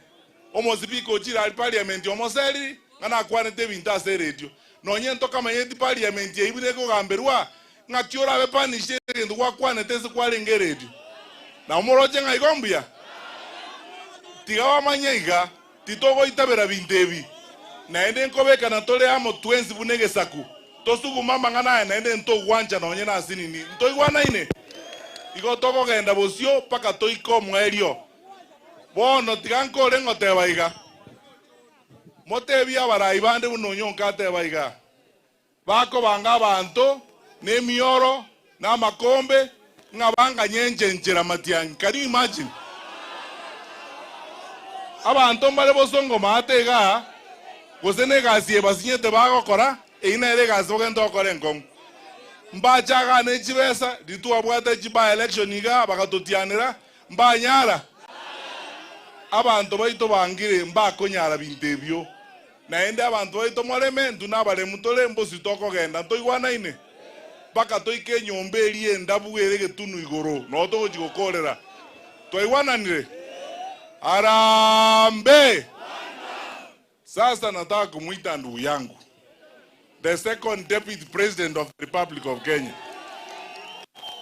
S1: omosipika ochire parliament omoseri ng'ana akwanete ebinto ase eradio nonye ntokamanyeti parliament eibure ekogamberwa ng'aki orabe panishe egento gwakwanete ase kwarenge eradio na omoroche ng'a igo mbuya tiga bamanye iga titogoitabera binto ebi naende nkobekana tore amo twensi buna egesaku tosuguma mang'ana aya naende ntogwancha nonye na asinini ntoigwanaine igo tokogenda bosio mpaka toike omwerio bono tiga nkore ng'oteba iga motebi abarai bande buna onye nkateba iga bakobanga abanto na emioro na amakombe ng'a banganyenchenchera Matiang'i. Can you imagine abanto mbare bosongo maate iga gose na egasi ebasinyete bagokora eina ere egasi bogenda gokora enkong'u mbachagana echibesa ritwabwate chiba election iga bagatotianera mbanyara abantu baito bangire mbakonyara binto ebio naende abantu baito moreme ntu nabaremu tore mbosi tokogenda ntoigwanaine mpaka toike enyomba eria endabu ere egetunu igoro no togochi gokorera twaigwananire. Harambee. Sasa nataka kumuita ndugu yangu the second deputy president of the Republic of Kenya,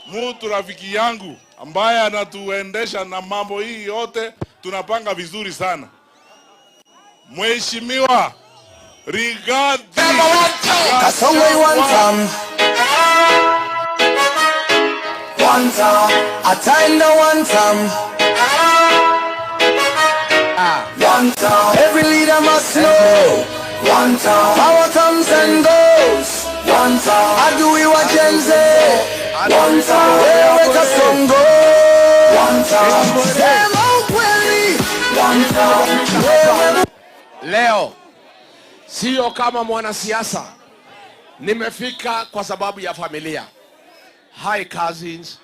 S1: mutu rafiki yangu ambaye anatuendesha na mambo hii yote tunapanga vizuri sana, Mheshimiwa Rigathi
S18: Gachagua. One time, ataenda one time. One time, every leader must know. One time, power comes and goes. One time, adui wa Gen Z. One time, wewe Kasongo. One time, sema ukweli. One time, wewe.
S19: Leo sio kama mwanasiasa, nimefika kwa sababu ya familia. Hi cousins.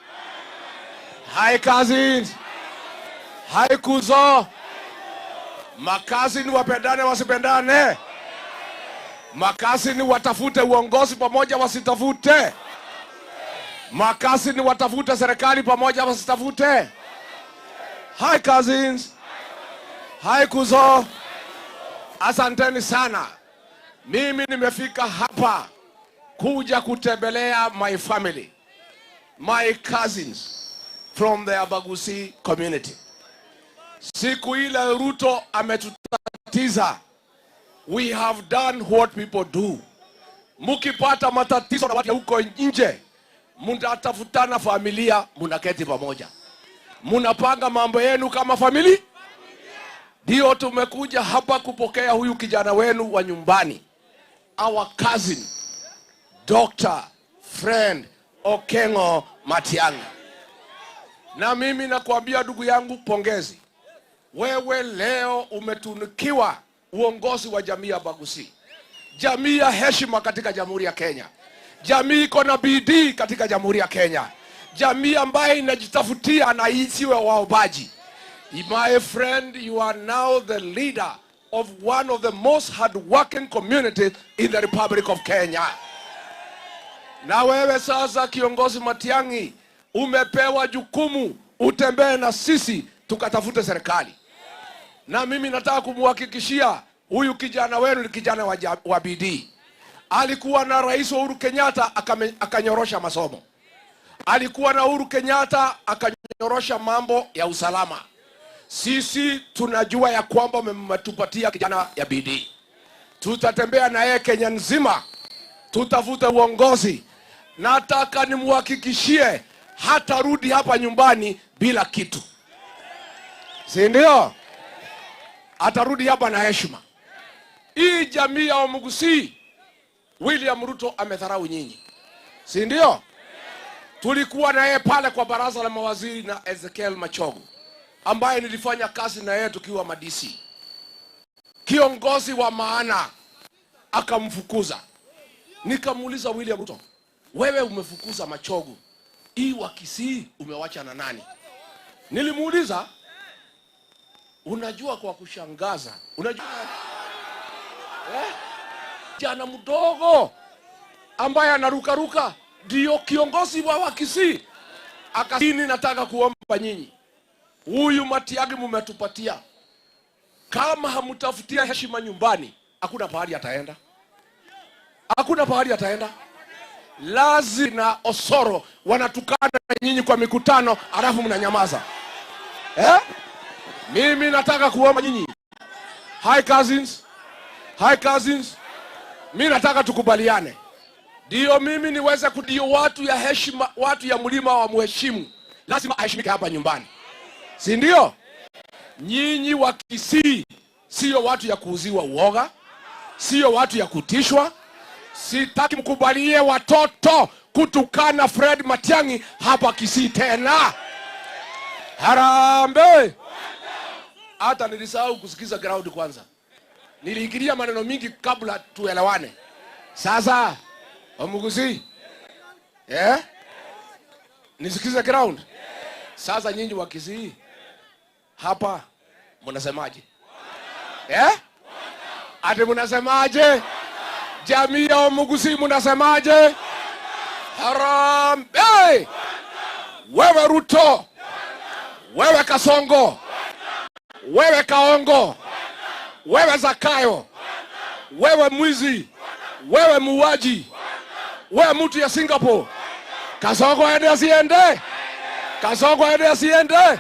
S19: Hi cousins. Hi kuzo. Makazini wapendane wasipendane. Makazini watafute uongozi pamoja wasitafute. Makazini watafute serikali pamoja wasitafute. Hi cousins. Hi kuzo. Asanteni sana. Mimi nimefika hapa kuja kutembelea my family, my cousins from the Abagusi community. Siku ile Ruto ametutatiza. We have done what people do. Mukipata matatizo na watu huko nje, mnatafutana familia, mnaketi pamoja, mnapanga mambo yenu kama family. Ndio tumekuja hapa kupokea huyu kijana wenu wa nyumbani, our cousin Dr. Friend Okengo Matiang'i. Na mimi nakuambia ndugu yangu, pongezi. Wewe leo umetunikiwa uongozi wa jamii ya Bagusi, jamii ya heshima katika Jamhuri ya Kenya, jamii iko na bidii katika Jamhuri ya Kenya, jamii ambaye inajitafutia na isiwe waobaji. My friend, you are now the leader of one of the most hardworking communities in the Republic of Kenya. Na wewe sasa kiongozi Matiang'i umepewa jukumu utembee na sisi tukatafute serikali. Na mimi nataka kumhakikishia huyu kijana wenu ni kijana wa bidii. Alikuwa na Rais Uhuru Kenyatta akanyorosha masomo. Alikuwa na Uhuru Kenyatta akanyorosha mambo ya usalama. Sisi tunajua ya kwamba mmetupatia kijana ya bidii. Tutatembea na yeye Kenya nzima, tutafuta uongozi. Nataka nimuhakikishie hatarudi hapa nyumbani bila kitu, si ndio? Atarudi hapa na heshima. Hii jamii ya Omugusii, William Ruto amedharau nyinyi, si ndio? Tulikuwa na yeye pale kwa baraza la mawaziri na Ezekiel Machogu, ambaye nilifanya kazi na yeye tukiwa madisi, kiongozi wa maana, akamfukuza. Nikamuuliza William Ruto, wewe umefukuza Machogu, hii wa Kisii umewacha na nani? Nilimuuliza, unajua kwa kushangaza, unajua jana mdogo ambaye anarukaruka ndio kiongozi wa Wakisii. Akasini, nataka kuomba nyinyi, huyu Matiang'i mmetupatia, kama hamtafutia heshima nyumbani, hakuna pahali ataenda, hakuna pahali ataenda. Lazi na Osoro wanatukana nyinyi kwa mikutano, alafu mnanyamaza. Mimi nataka kuomba nyinyi, hi cousins, hi cousins, mimi nataka tukubaliane, ndio mimi niweze kudio watu ya heshima, watu ya mlima wa muheshimu, lazima aheshimike hapa nyumbani, si ndio? Nyinyi wa Kisii sio watu ya kuuziwa uoga, sio watu ya kutishwa. Sitaki mkubalie watoto kutukana Fred Matiang'i hapa Kisii tena. Harambee! Hata nilisahau kusikiza ground kwanza. Niliingilia maneno mingi kabla tuelewane. Sasa Omugusii, nisikize ground. Sasa nyinyi wa Kisii hapa mnasemaje? Ati mnasemaje? Jamii ya Omugusii mnasemaje? Harambee! Wewe Ruto, wewe Kasongo, wewe Kaongo, wewe Zakayo, wewe mwizi, wewe muuaji, wewe mtu ya Singapore. Kasongo aende asiende? Kasongo aende asiende?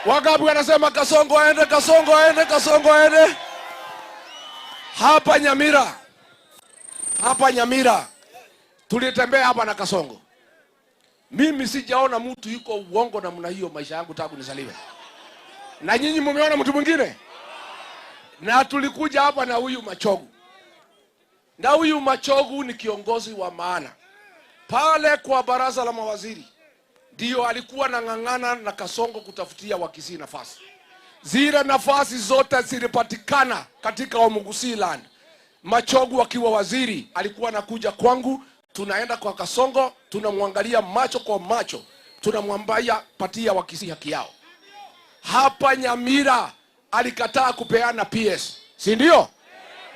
S19: Wangapi wanasema Kasongo aende, Kasongo aende, Kasongo aende? Hapa Nyamira, hapa Nyamira tulitembea hapa na Kasongo. Mimi sijaona mtu yuko uongo namna hiyo maisha yangu tangu nizaliwe. Na nyinyi mmeona mtu mwingine? Na tulikuja hapa na huyu Machogu. Na huyu Machogu ni kiongozi wa maana. Pale kwa baraza la mawaziri ndio alikuwa nang'ang'ana na Kasongo kutafutia Wakisii nafasi. Zile nafasi zote zilipatikana katika Omugusii land. Machogu akiwa waziri alikuwa anakuja kwangu, tunaenda kwa Kasongo, tunamwangalia macho kwa macho, tunamwambia patia Wakisii haki yao. Hapa Nyamira alikataa kupeana PS, si ndio?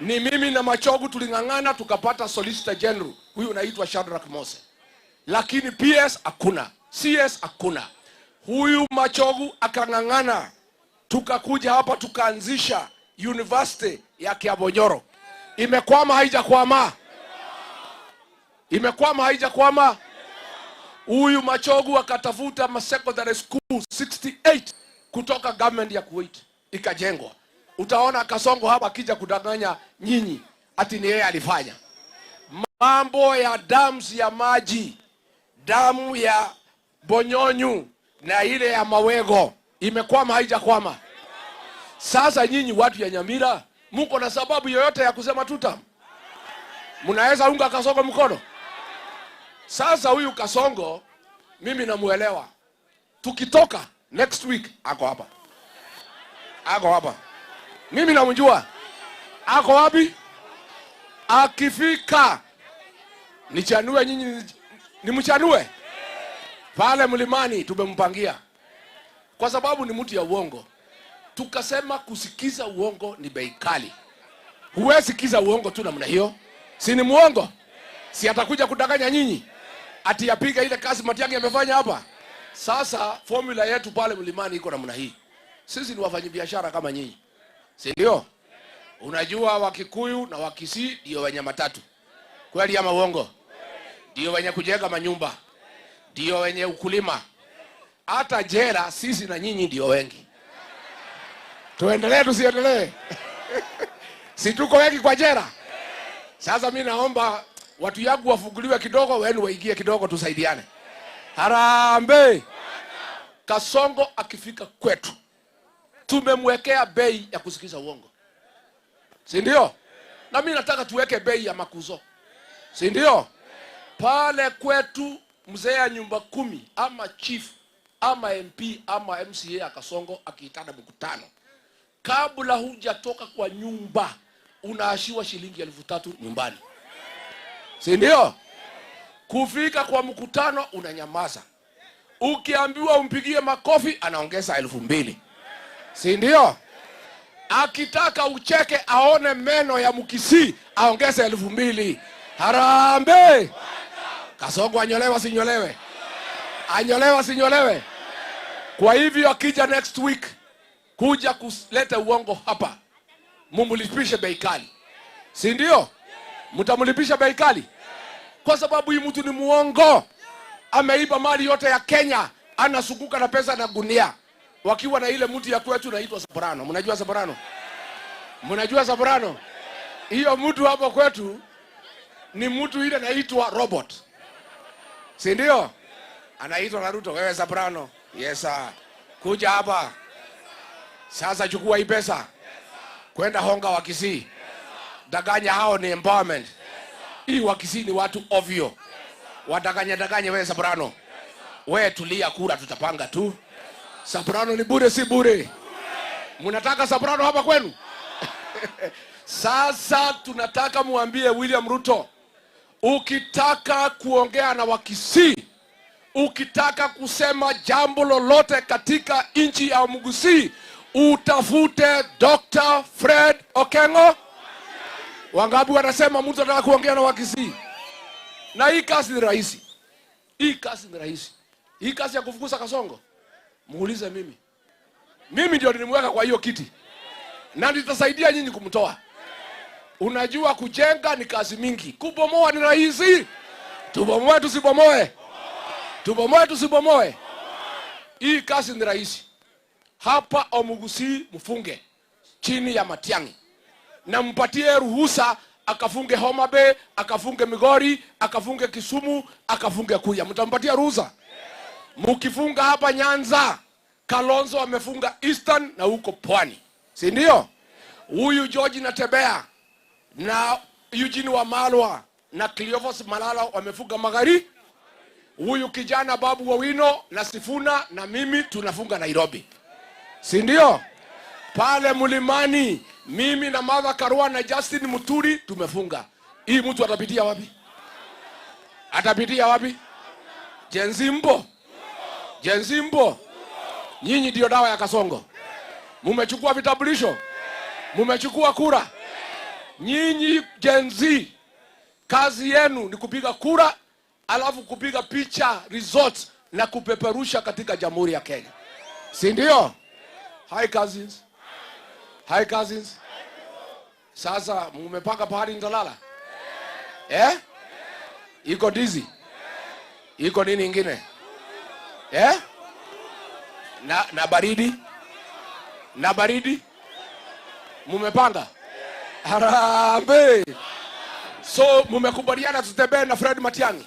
S19: Ni mimi na Machogu tuling'ang'ana tukapata Solicitor General, huyu anaitwa Shadrack Mose. Lakini PS hakuna, CS hakuna. Huyu Machogu akang'ang'ana, tukakuja hapa tukaanzisha University ya Kiabonyoro. Imekwama haijakwama? Imekwama haijakwama? Huyu Machogu akatafuta ma secondary school 68 kutoka government ya Kuwait, ikajengwa. Utaona Kasongo hapa akija kudanganya nyinyi ati ni yeye alifanya. Mambo ya dams ya maji, damu ya Bonyonyu na ile ya Mawego, imekwama haijakwama? Sasa nyinyi watu ya Nyamira mko na sababu yoyote ya kusema tutam? Mnaweza unga Kasongo mkono? Sasa huyu Kasongo mimi namuelewa. Tukitoka next week ako hapa. Ako hapa. Mimi namjua. Ako wapi? Akifika nichanue nyinyi, nimchanue pale mlimani tumempangia. Kwa sababu ni mtu ya uongo. Tukasema kusikiza uongo ni bei kali. Huwezi sikiza uongo tu namna hiyo. Si ni muongo? Si atakuja kudanganya nyinyi? Ati yapiga ile kazi Matiang'i amefanya hapa. Sasa formula yetu pale mlimani iko namna hii. Sisi ni wafanyabiashara kama nyinyi. Si ndio? Unajua Wakikuyu na Wakisii ndio wenye matatu. Kweli ama uongo? Ndio wenye kujenga manyumba. Ndio wenye ukulima. Hata jela sisi na nyinyi ndio wengi. Tuendelee tusiendelee? Si tuko wengi kwa jela? Sasa mimi naomba watu yangu wafunguliwe kidogo, wenu waingie kidogo, tusaidiane. Harambee! Kasongo akifika kwetu, tumemwekea bei ya kusikiza uongo, si ndio? Na mimi nataka tuweke bei ya makuzo, si ndio? Pale kwetu mzee ya nyumba 10 ama chief ama MP ama MCA Kasongo akiitana mkutano, kabla hujatoka kwa nyumba unaashiwa shilingi 3,000 nyumbani, si ndio? Kufika kwa mkutano unanyamaza. Ukiambiwa umpigie makofi anaongeza 2,000, si ndio? Akitaka ucheke aone meno ya Mkisii aongeze 2,000. Harambee! Kasongo anyolewa sinyolewe? Anyolewa sinyolewe? Kwa hivyo akija next week kuja kuleta uongo hapa, mumlipishe bei kali, si ndio? Mtamlipisha bei kali kwa sababu hii mtu ni muongo. Ameiba mali yote ya Kenya, anasukuka na pesa na gunia. Wakiwa na ile mtu ya kwetu inaitwa Soprano. Mnajua Soprano? Mnajua Soprano? Hiyo mtu hapo kwetu ni mtu ile anaitwa robot, si ndio? Anaitwa na Ruto. Wewe Soprano, yes sir, kuja hapa sasa, chukua hii pesa kwenda honga wa Kisii, danganya hao ni empowerment. Hii wa Kisii ni watu ovyo, wadanganya danganya. Wewe Soprano, wewe tulia, kura tutapanga tu. Soprano ni bure, si bure? Mnataka Soprano hapa kwenu? Sasa tunataka muambie William Ruto, ukitaka kuongea na Wakisii, ukitaka kusema jambo lolote katika nchi ya Mugusii, utafute Dr. Fred Okengo. Wangapi wanasema mtu anataka kuongea na Wakisii? Na hii kazi ni rahisi. Hii kazi ni rahisi. Hii kazi ya kufukuza Kasongo, muulize mimi. Mimi ndio nilimweka kwa hiyo kiti, na nitasaidia nyinyi kumtoa. Unajua kujenga ni kazi mingi, kubomoa ni rahisi. Tubomoe tusibomoe? Tubomoe tusibomoe? Hii kazi ni rahisi. Hapa Omugusii mfunge chini ya Matiang'i, na mpatie ruhusa akafunge Homa Bay, akafunge Migori, akafunge Kisumu, akafunge Kuya. Mtampatia ruhusa? Mkifunga hapa Nyanza, Kalonzo amefunga Eastern na huko Pwani, si ndio? Huyu George Natembea na Eugene Wamalwa na Cleophas Malala wamefunga Magharibi. Huyu kijana Babu Owino na Sifuna na mimi tunafunga Nairobi, si ndio? Pale Mlimani mimi na Martha Karua na Justin Muturi tumefunga. Hii mtu atapitia wapi? Atapitia wapi? Jenzimbo, Jenzimbo, nyinyi ndio dawa ya Kasongo. Mumechukua vitambulisho, mumechukua kura. Nyinyi Gen Z, kazi yenu ni kupiga kura, alafu kupiga picha results na kupeperusha katika Jamhuri ya Kenya, si ndio? Hi cousins. Hi cousins. Sasa mumepanga pahali nitalala? Eh? Iko dizi? Iko nini ingine? Eh? Na baridi? Na baridi? Mumepanga? Harambee! So mumekubaliana tutembee na Fred Matiang'i?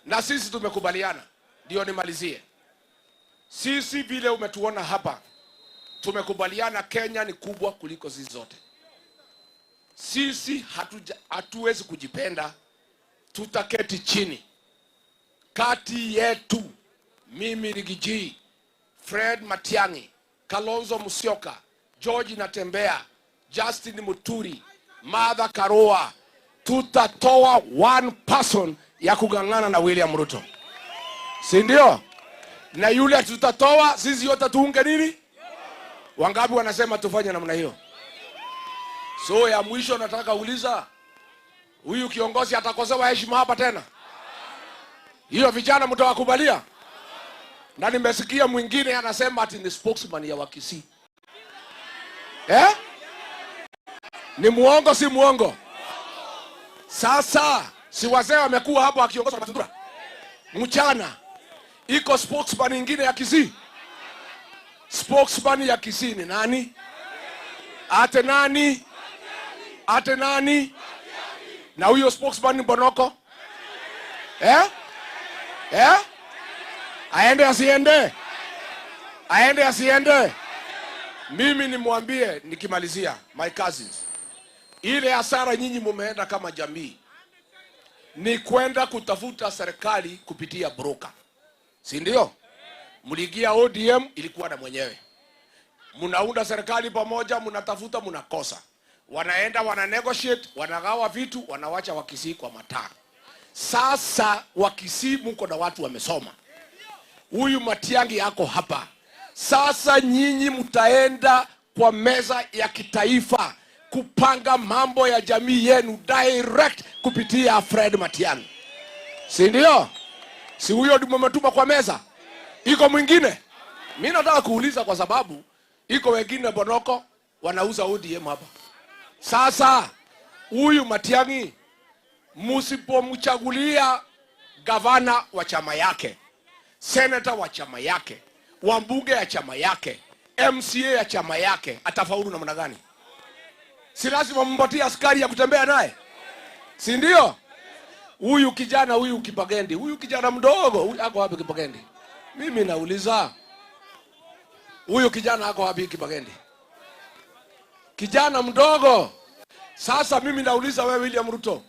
S19: Na sisi tumekubaliana. Ndio nimalizie. Sisi vile umetuona hapa, tumekubaliana Kenya ni kubwa kuliko sisi zote. Sisi hatuwezi kujipenda. Tutaketi chini. Kati yetu, mimi Rigiji, Fred Matiang'i, Kalonzo Musyoka, George Natembea, Justin Muturi, Martha Karua, tutatoa one person ya kugangana na William Ruto, si ndio? Na yule tutatoa sisi yote tuunge nini? Wangapi wanasema tufanye namna hiyo? So ya mwisho nataka uliza, huyu kiongozi atakosewa heshima hapa tena? Hiyo vijana mtawakubalia? Na nimesikia mwingine anasema ati ni spokesman ya Wakisii. Eh? Ni muongo si muongo? Sasa si wazee wamekuwa hapo wakiongozwa na Matundura mchana, Iko spokesman ingine ya Kisii? Spokesman ya Kisii ni nani? Ate nani? Ate nani? Na huyo spokesman ni Bonoko? Eh? Eh? Aende asiende? Aende asiende? Mimi nimwambie nikimalizia, my cousins, ile hasara nyinyi mumeenda kama jamii ni kwenda kutafuta serikali kupitia broker, si ndio? Mliingia ODM ilikuwa na mwenyewe, mnaunda serikali pamoja, mnatafuta, mnakosa, wanaenda wana negotiate, wanagawa vitu, wanawacha Wakisii kwa mataa. Sasa Wakisii mko na watu wamesoma, huyu Matiang'i yako hapa. Sasa nyinyi mtaenda kwa meza ya kitaifa kupanga mambo ya jamii yenu direct kupitia Fred Matiang'i, si ndio? Si huyo ndio mmetuma kwa meza? Iko mwingine? Mimi nataka kuuliza kwa sababu iko wengine Bonoko wanauza ODM hapa. Sasa huyu Matiang'i msipomchagulia gavana wa chama yake, senator wa chama yake, wambunge ya chama yake, MCA ya chama yake, atafaulu namna gani? Si lazima mpatie askari ya kutembea naye, si ndio? Huyu kijana huyu Kipagendi, huyu kijana mdogo, huyu ako wapi Kipagendi? Mimi nauliza, huyu kijana ako wapi Kipagendi? Kijana mdogo. Sasa mimi nauliza wewe William Ruto,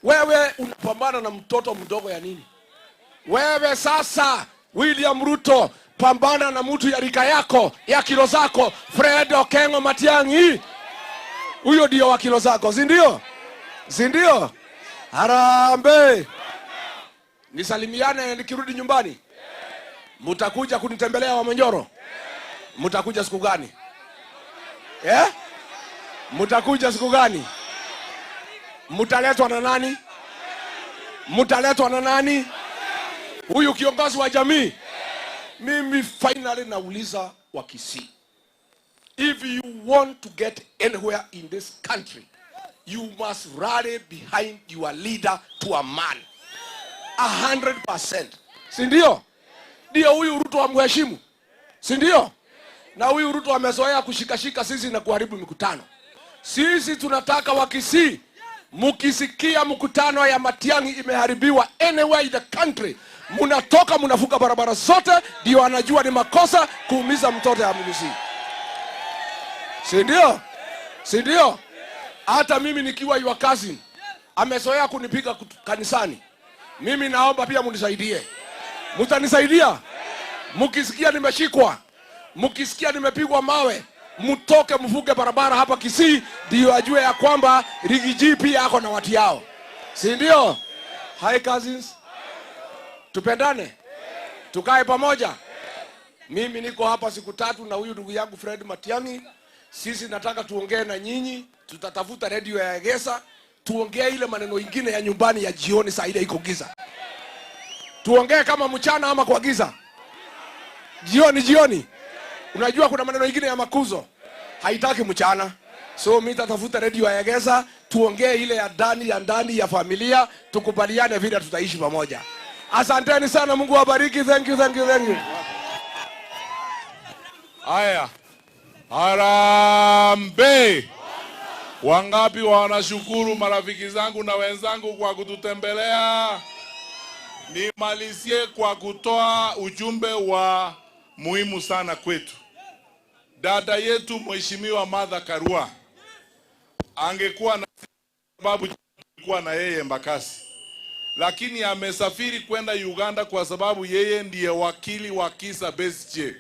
S19: wewe unapambana na mtoto mdogo ya nini? Wewe sasa William Ruto, pambana na mtu ya rika yako, ya kilo zako, Fred Okengo Matiang'i. Huyo ndio wa kilo zako, si ndio? Si ndio? Harambee. Nisalimiane nikirudi nyumbani. Mtakuja kunitembelea Wamonjoro? Mtakuja siku gani? Eh? Mtakuja siku gani? Mtaletwa na nani? Mtaletwa na nani? Huyu kiongozi wa jamii. Mimi finally nauliza Wakisii, if you want to get anywhere in this country, you must rally behind your leader to a man. 100%. Si ndio? Ndio huyu Ruto amheshimu. Si ndio? Na huyu Ruto amezoea kushikashika sisi na kuharibu mikutano. Sisi tunataka Wakisii, mukisikia mkutano ya Matiang'i imeharibiwa anywhere in the country, munatoka munafunga barabara zote, ndio anajua ni makosa kuumiza mtoto ya Mgusii. Si ndio? Si ndio? Hata mimi nikiwa your cousin, amezoea kunipiga kanisani. Mimi naomba pia munisaidie. Mtanisaidia? Mukisikia nimeshikwa, mukisikia nimepigwa mawe, mtoke mvuke barabara hapa Kisii, ndio ajue ya kwamba Riggy G pia ako na watu yao. Si ndio? Hi cousins. Tupendane, tukae pamoja. Mimi niko hapa siku tatu na huyu ndugu yangu Fred Matiang'i. Sisi nataka tuongee na nyinyi, tutatafuta radio ya Egesa, tuongee ile maneno ingine ya nyumbani ya jioni saa ile iko giza. Tuongee kama mchana ama kwa giza. Jioni jioni. Unajua kuna maneno ingine ya makuzo haitaki mchana. So mimi nitatafuta radio ya Egesa, tuongee ile ya ndani ya familia, tukubaliane vile tutaishi pamoja. Asanteni sana, Mungu awabariki. Thank you, thank you, thank you.
S1: Haya. Harambee. Wangapi wanashukuru marafiki zangu na wenzangu kwa kututembelea? Nimalizie kwa kutoa ujumbe wa muhimu sana kwetu. Dada yetu Mheshimiwa Martha Karua angekuwa na sababu kuwa na yeye Embakasi, lakini amesafiri kwenda Uganda kwa sababu yeye ndiye wakili wa Kizza Besigye.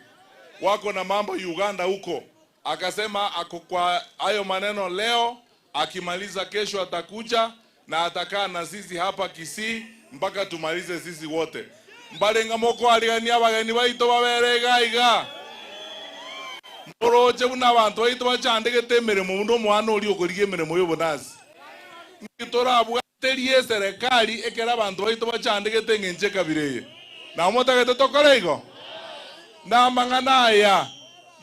S1: Wako na mambo Uganda huko. Akasema ako kwa hayo maneno leo, akimaliza kesho atakuja na atakaa na sisi hapa Kisii mpaka tumalize sisi wote. Mbalenga moko aligania abageni baito baberega iga. Moroche buna abantu baito bachandegete emirimo buno omwana oria okorigia emirimo y'obonasi. Ngitorabwaterie serikali ekera abantu baito bachandegete eng'encho ekabira eye. Na motagete tokore igo? Na mang'ana aya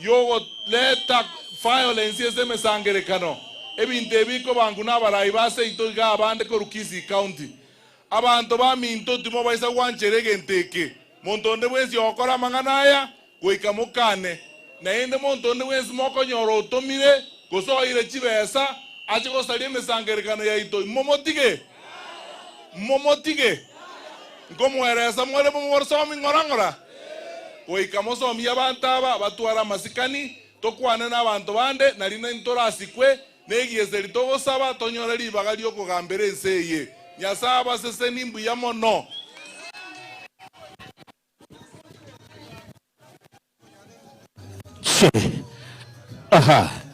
S1: yogoleta violence ase emesangerekano ebinto ebiko bangu na abarai base ito iga abande korwa Kisii County. Abantu baminto timo baisa gwanchere egento eke. Monto onde bwensi ogokora amang'ana aya goika mokane. Naende monto onde bwensi mokonyora otomire gose oire chibesa ache gosaria emisangerekano yaito momotige. Momotige. Nkomweresa mwere momosomi ng'ora ng'ora. Goika mosomi abantu aba batwara amasikani tokwane n'abantu bande nari ntorasikwe negieseri togosaba tonyore ribaga riokogambera ense eye. Nyasaye abaseseni mbuya mono.
S5: Aha.